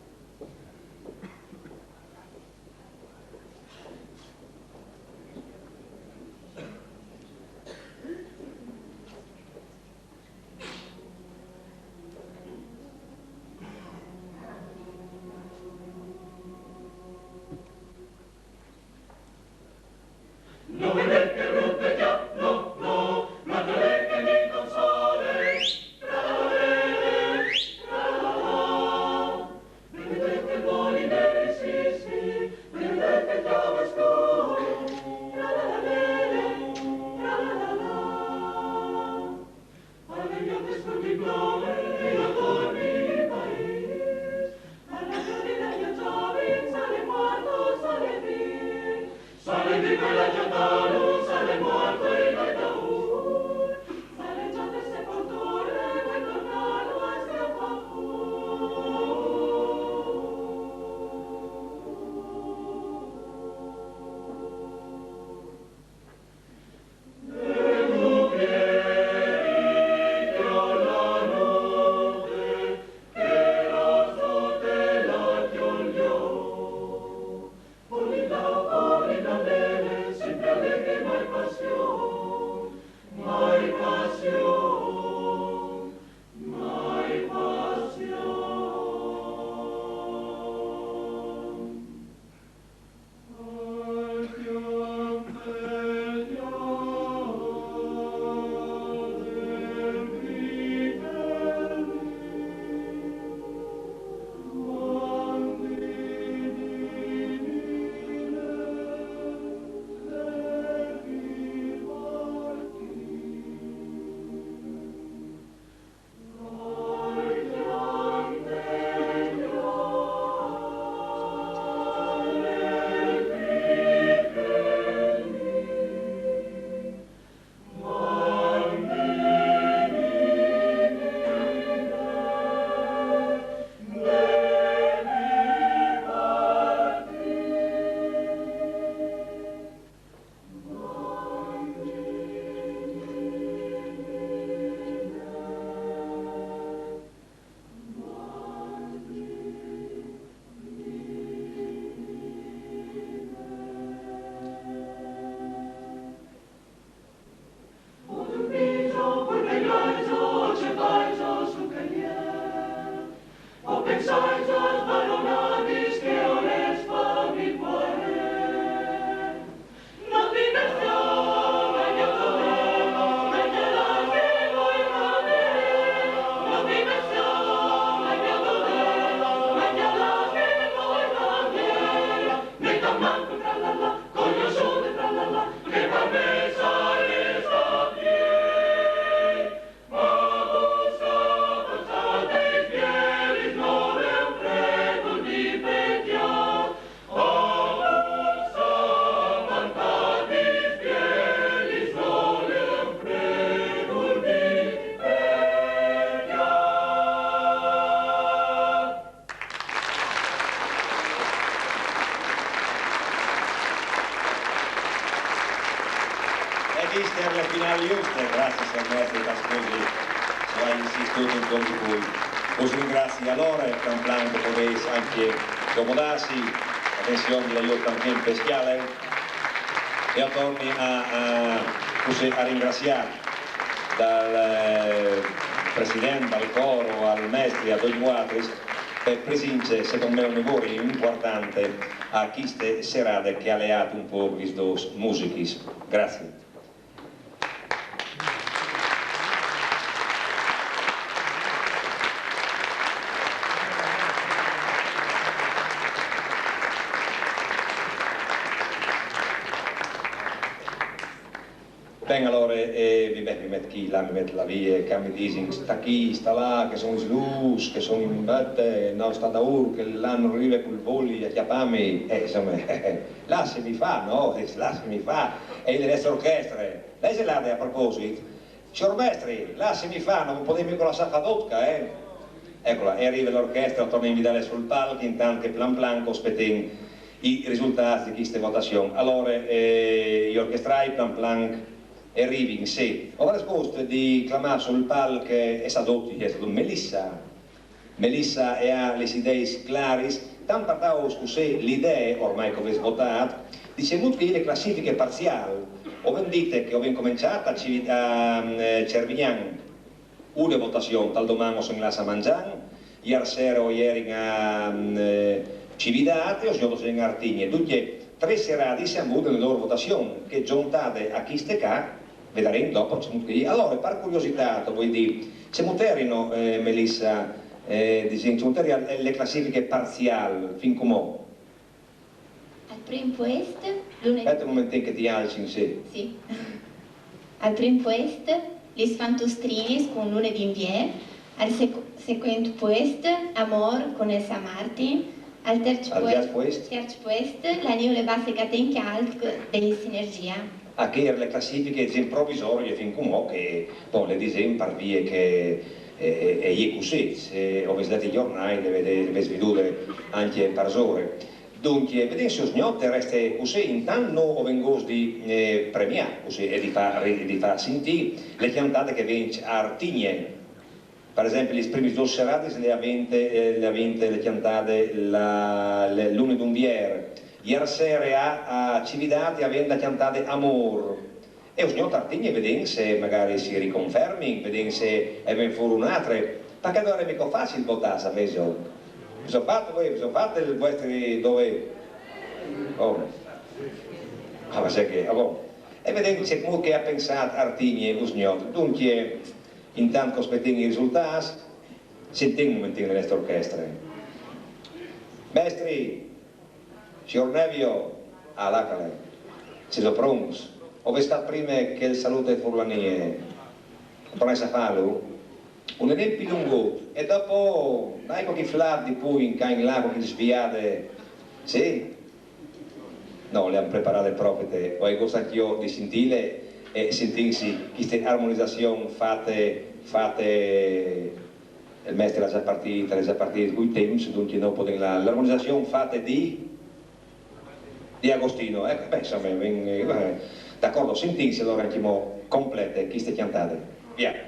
Queste erano le finali giuste, grazie signor maestro Pascosi, che ha insistuto un po' di più. Us ringrazi alore, plan plan che podês ancje comodâsi, atenzion, la jo tanpì in speciale, e o torni a, a, cussì, a ringraziâ dal, eh, president dal coro al mestri, a ducj vualtris, pe presince, secont me, une vore impuartante a cheste serade che e à leât un pôc lis dôs musichis. Grazie. Ben, alore, eh, mi, ben, mi met chi, là, mi met là vie, che mi disin, sta chi, sta là, che a son in sù, che a son in bete, no, sta daûr, che là nol rive cul voli a cjapâmi, eh, insome, lassimi fâ, no? Lassimi fâ, e je la nestre orchestre. Lei se lade a proposit? Siôr mestri, lassimi fâ, no podês mighe lassâ fâ dut ca, eh? Ecola, e rive la orchestre, o torne a invidâle sul palc, intant che plan plan che o spetìn i risultâts di cheste votazion. Alore, eh, i orchestrâi plan plan a rivin, sì. O varès gust di clamâ sul palc, eh, e saludi, e saludi Melissa. Melissa e à lis ideis claris, tant par dâus cussì la idee, ormai che o vês votât, di cemût che e je la classifiche parziâl. O vin dite che o vin començât a Civi-, a, mm, Cervignan, une votazion, tal doman o sin lâts a Manzan, îr sere o jerin a, mm, eh, Cividât e usgnot o sin a Artigne. Duncje, trê seradis a àn vût la lôr votazion, che zontade a cheste ca, vedarìn dopo cemût che e je. Alore, par curiositât, o vuei dî, cemût erino, eh, Melissa, eh, disìn, cemût erino la, la classifiche parziâl fin cumò? Al prin puest, l'une... Spiete un momentin che ti alzin, sì. Sì. Al prin puest, lis Fantustrinis cun Lune d'Invier, al sec-, secuent puest, Amôr cun Elsa Martin, al tierç... Al puest, tierç puest? Tierç puest, La niule basse che a ten cjalt de Sinergia. A chê e je la classifiche, disìn, provisorie fin cumò, che po le disìn par vie che, eh, eh, e je cussì, se o vês let i gjornâi, le vês, le vês vidude ancje parsore. Duncje, vedìn se usgnot al reste cussì, intant nô o vin gust di, eh, premiâ, cussì, e di fâ ri-, di fâ sintî la cjantade che e ven a Artigne. Par esempli, lis primis dôs seradis le à vinte, eh, le à vinte la cjantade la, le, Lune d'Invier. Îr sere a, a Cividât e à vinte la cjantade Amôr. E usgnot a Artigne, vedìn se magari si riconfermin, vedìn se e ven fûr une altre. Parcè nol è mighe facil votâ, savêso? Vêso fat, vuê, vêso fat il vuestri dovê? Oh. Ah, ma sai che, ah, bon. E vedìn cemût che e à pensât Artigne usgnot. Duncje, intant che o spetìn i risultâts, sintìn un momentin la nestre orchestre. Mestri, siôr Nevio, ah, là che al è. Sêso pronts? O vês fat prime chel salute furlanie? O tornais a fâlu? Un nen plui lungut. E dopo, dai cualchi flât di plui in ca in là, cualchi sviade. Sì? No, le àn preparade propite. O ai gust ancje jo di sintîle e sintînsi cheste armonizazion fate, fate, il mestri al è za partît, al è za partît cul timp, duncje nô o podìn lâ. La armonizazion fate di, di Agostino. Eco, ben, insome, ben, eh, d'acuardi, sintìnsi alore ancjemò complete cheste cjantade. Vie.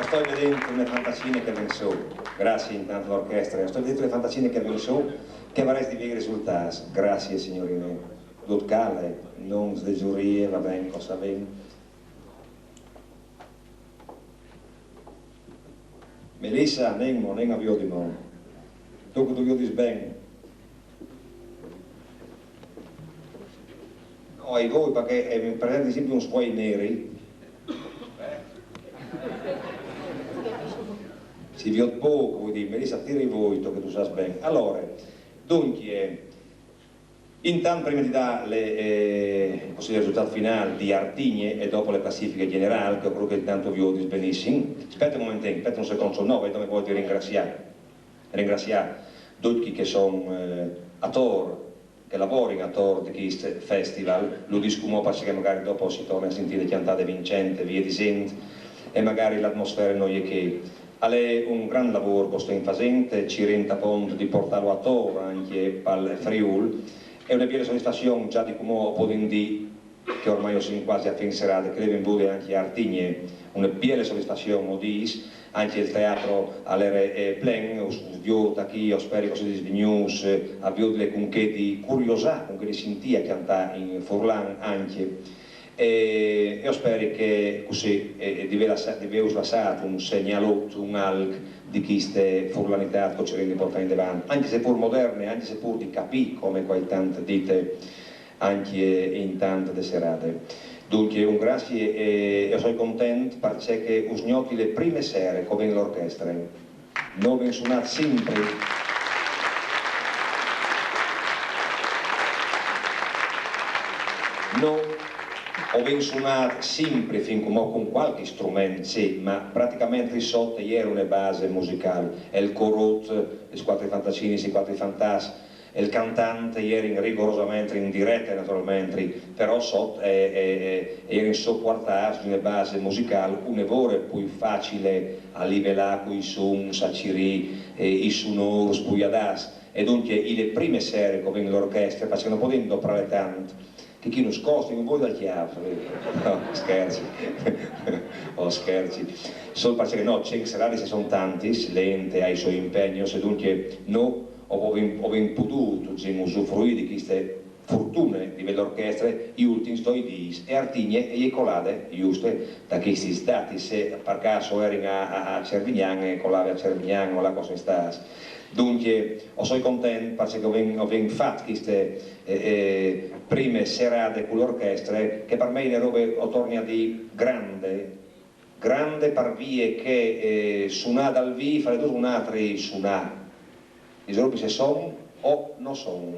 Stoi vedint une fantasine che a ven sù. Graciis intant a l'orchestre. Stoi vedint une fantasine che a ven sù, che varès di vei i risultâts. Graciis, signorine. Dut cale, no sdezurî, va ben, cosa vin. Melissa, nen mo, nen a viodi mo. Tu che tu viodis ben. No, a i voi, parcè, eh, mi presenti simpri un sfuei neri. Si viôt pôc, voi dî, Melissa, tira i voi, tu che tu sâs ben. Alore, duncje, intant, prime di dâ le, eh, cussì, il risultât finâl di Artigne e dopo le classifiche gjenerâl, che o crôt che intant o viodis benissim, spiete un momentin, spiete un secont, no, vedo, mi voio ringraziâ, ringraziâ ducj chei che a son, eh, ator, che a lavorin ator di chest festival, lu dîs cumò parcè che magari dopo si torne a sintî le cjantade vincente, vie disint, e magari l'atmosfere no je chê. Al è un grant lavôr che o stin fasint, cirint apont di puartâlu ator ancje pal Friûl, e une biele sodisfazion, za di cumò o podìn dî che ormai o sin cuasi a fin serade, che le ven vude ancje a Artigne, une biele sodisfazion, o dîs, ancje il teatri al jere, eh, plen, us, us viôt achì, o speri che o sedis vignûts, eh, a viodile cun chê di curiosâ, cun chê di sintî a cjantâ in furlan ancje. E, e o speri che cussì, eh, di vê lassa-, di vêus lassât un segnalot, un alc di cheste furlanitât che o cirìn di puartâ indevant, ancje se pûr moderne, ancje se pûr di capî, come che o ai tant dite, ancje intant de serade. Duncje, un graciis e, e o soi content parcè che us gnoti le prime sere che o ven l'orchestre. Nô o vin sunât simpri. Nô o vin sunât simpri fin cumò cun cualchi strument, sì, ma pratichementri sot e jere une base musicâl, il corut, lis cuatri fantasinis, i cuatri fantâs, il cantant, a jerin rigorosamentri in direte, naturalmentri, però sot, eh, eh, eh, a jerin sopuartâts di une base musicâl une vore plui facile a livelâ cui suns, a cirî, eh, i sunôrs plui adats. E duncje, i le prime sere che o vin l'orchestre, parcè che no podìn doprâle tant, che chi nus costa un voi dal cjâf, no, scherzi, o scherzi. Sol parcè che no, cent seradis a son tantis, le int e à i siei impegns, e duncje nô o, o vin, o vin podût, disìn, usufruî di cheste fortune di vê l'orchestre i ultins doi dîs, e Artigne e je colade juste ta chestis datis, se par câs o jerin a, a, a Cervignan, e colave a Cervignan, o là che o sin stâts. Duncje, o soi content, parcè che o vin, o vin fat cheste, eh, eh, prime serade cu l'orchestre, che par me e je une robe, o torni a dî, grande, grande par vie che, eh, sunâ dal vîf al è dut un altri sunâ. Lis robis a son o no son.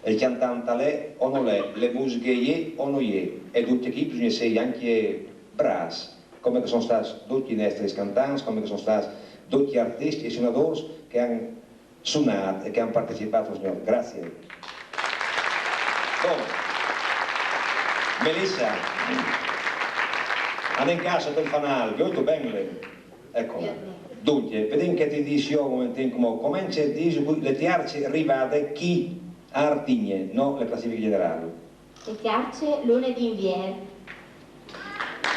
Il cjantant al è o nol è, le musiche e je o no je, e duncje chi bisugne sei ancje brâfs, come che a son stâts ducj i nestris cjantants, come che a son stâts ducj i artiscj e sunadôrs che a àn sunât e che a àn partecipât usgnot. Graciis. Bon. Melissa, anìn in cjase, sot il fanâl, viôt ben le... Eco. Duncje, viodìn ce ti dîs jo un momentin, come, come ti dîs, le tierce rivade chi a Artigne, no, le classifiche gjenerâl. Le tierce, Lune d'Invier.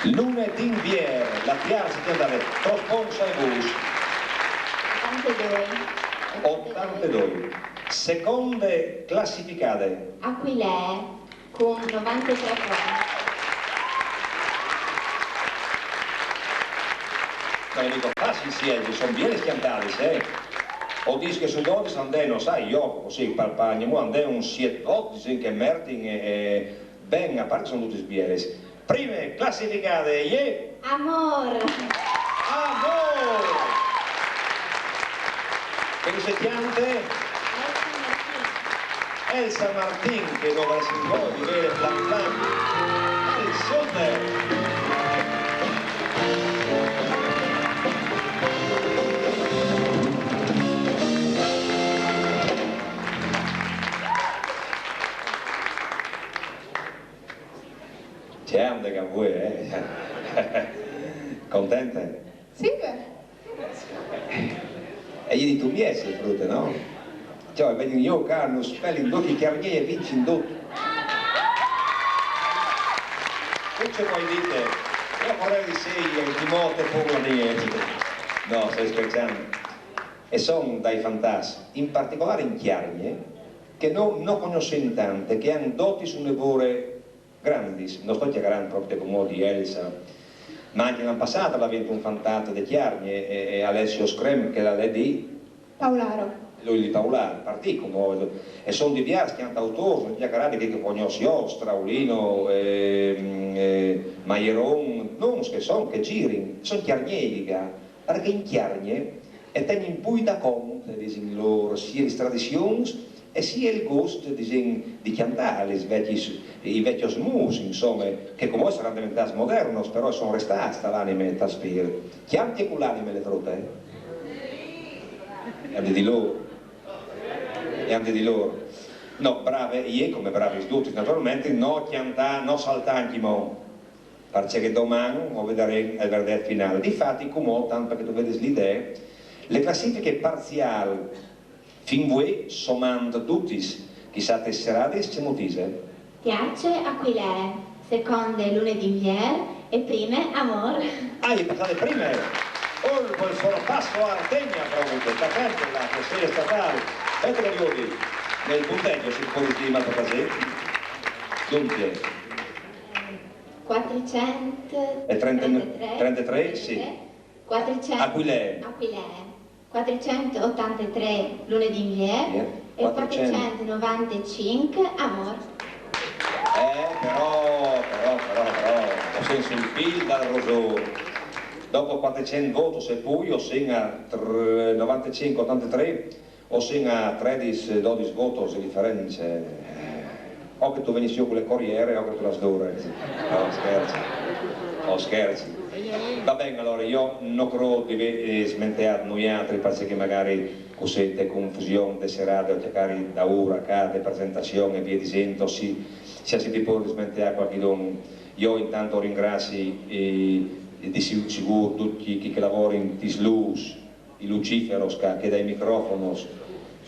Lune d'Invier, la tierce cjantade, trop ponts a vus? Otantedoi. Otantedoi. Seconde classificade. Aquilee, cun novantetrê ponts. No, digo, facil, sì, eh, a son bielis cjantadis, eh. O dîs che su dodis a 'nd è, no sai, jo, cussì, par, par, a 'nd è un siet vot, disìn che a mertin, eh, eh, ben, a part che a son dutis bielis. Prime classificade e je... Amôr. Amôr! Che cui se cjante? Elsa Martin. Elsa Martin, che no varès voie di vê plan plan. Al sot. Cjamde che a vuê, eh? Contente? Sì, beh. E je di tu mieç, brute, no? Cioè, vegnin jo ca, nus pelin ducj i cjargnei e vincin dut. Tu ce vuei dite? Jo correu di sei e timò te furlanese. No, stoi scherçant. E son dai fantats, in particolar in Cjargne, che no, no cognossìn tant, che a àn dotis une vore grandis, no stoi cjacarant propit cumò di Elsa, ma ancje l'an passât al à vint un fantat de Cjargne, e, e Alessio Screm, che l'al è di Paularo. Lui di Paularo, partì cumò, e son diviers cjantautôrs, no cjacarà di chei che o cognòs jo, Straulino, ehm, eh, Maieron, nons che son, che a zirin, son cjargnei, parcè che in Cjargne e tegnin plui da cont, disìn lôr, sie lis tradizions e sie il gust, disìn, di cjantâ lis vecjis, i vecjos mûts, insome, che cumò a saran deventâts modernos, però a son restâts ta l'anime e tal spirt. Cjanti cun l'anime le frute, eh? E àn di dî lôr. E àn di dî lôr. No, brave jê, come bravis dutis, naturalmentri, no cjantâ, no saltâ ancjemò, parcè che doman o vidarìn il verdet finâl. Difati, cumò, tant parcè che tu vedis la idee, le classifiche parziâl fin vuê, somant dutis, chissà tes seradis, cemût ise? Tierce, Aquilee, seconde, Lune d'Invier, e prime, Amôr. Ah, e je passade prime! Oh, cul sorpasso a Artegna, propit, atente là, che e je statât. Spete che o viodi nel punteggio, se o pues dî, ma tocje a te. Duncje, quatricent e trenta, trentatré, trentatré, sì. Quatricent, Aquilee. Aquilee. Quatricent otantatré, Lune d'Invier, e quatricent novantecinc, Amôr. Eh, però, però, però, però, o sin sul fîl dal rosôr. Dopo quatricent vôts e plui, o sin a tr-, novantecinc otantatré, o sin a tredis, dodis vôts de diference. Eh, o che tu vegnis jù cu le coriere, o che tu las dures. No, o scherci. O scherci. Va ben, alore, jo no crôt di vê, eh, smenteât nuialtris, parcè che magari cussì te confusion de serade o cjacari daûr a ca de presentazion e vie disint, o si, si à simpri pôr di smenteâ cualchidun. Jo intant o ringrazi, eh, di si-, sigûr ducj chei che a lavorin tes lûs, i luciferos ca, chei dai microfonos,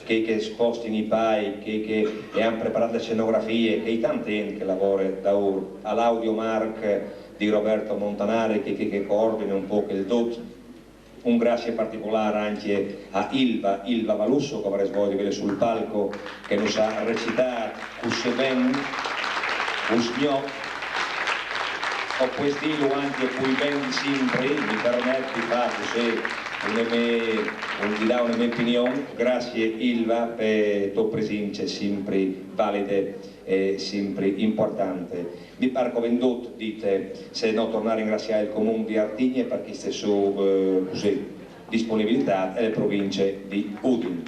chei che a spostin i pâi, chei che a àn preparât le scenografie, chê tante int che a lavore daûr, al audio mark di Roberto Montanari, chei, chei che a coordine un pôc il dut. Un grazie particolâr ancje a Ilva, Ilva Valusso, che o varès voie di vêle sul palc, che nus à recitât cussì ben, usgnò, o pues dîlu ancje plui ben di simpri, mi permet di fâ cussì une mê, un, di dâ une mê opinion. Grazie, Ilva, pe tô presince simpri valide e simpri impuartante. Mi pâr che o vin dut dite, se no tornâ a ringraziâ il Comun di Artigne par cheste sô, eh, cussì, disponibilitât e le provincie di Udin.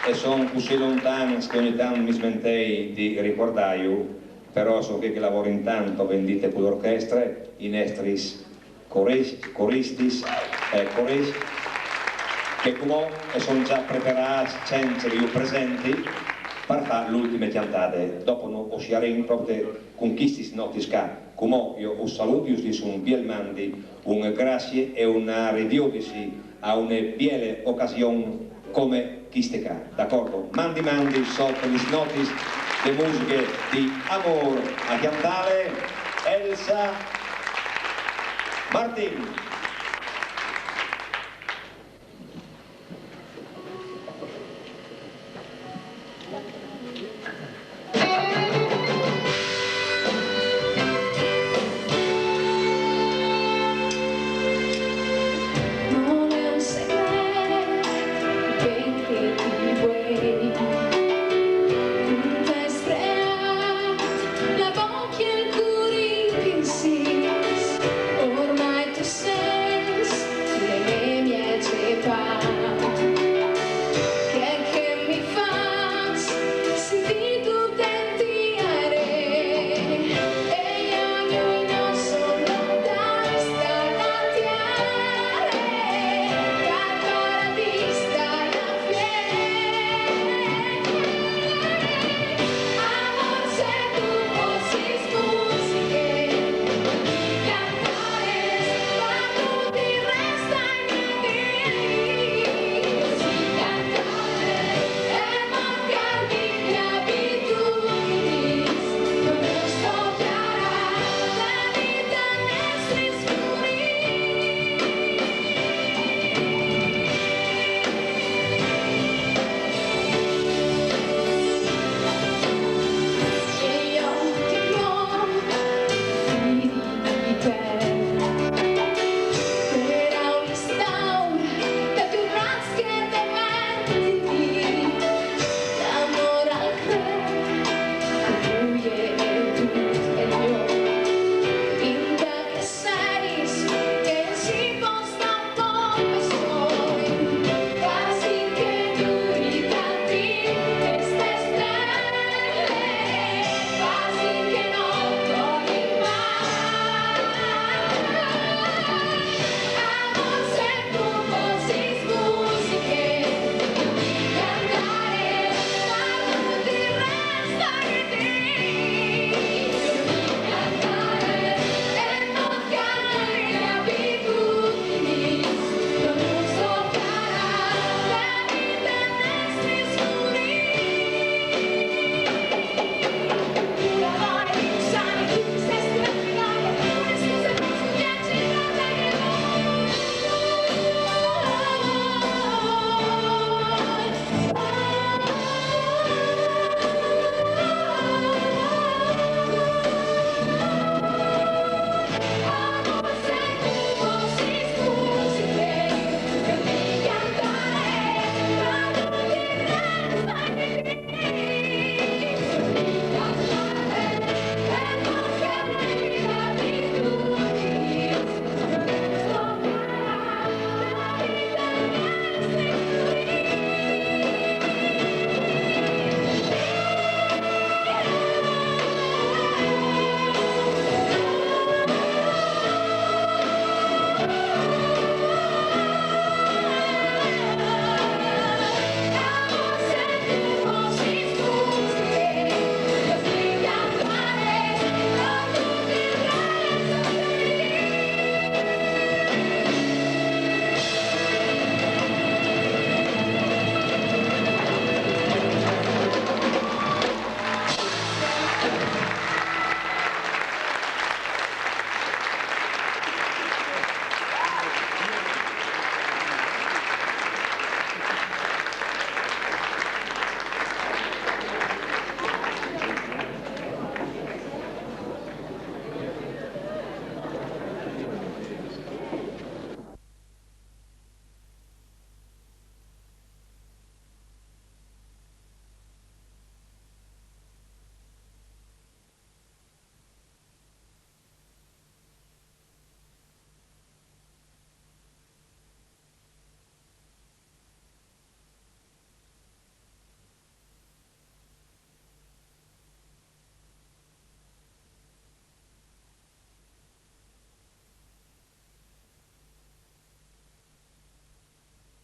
E son cussì lontans che ogni tant mi smentei di ricuardâju, però a son chei che a lavorin tant, o vin dite, cu la orchestre, i nestris coris-, coristis, eh, coriscj, che cumò a son za preparâts, cence di jù presenti, par fâ la ultime cjantade. Dopo nô o sierìn propit cun chestis notis ca. Cumò jo us saludi, us dîs un biel mandi, une grazie e une riviodisi a une biele ocasion come cheste ca, d'acordo? Mandi, mandi, sot lis notis de musiche di Amôr, a cjantâle Elsa Martin.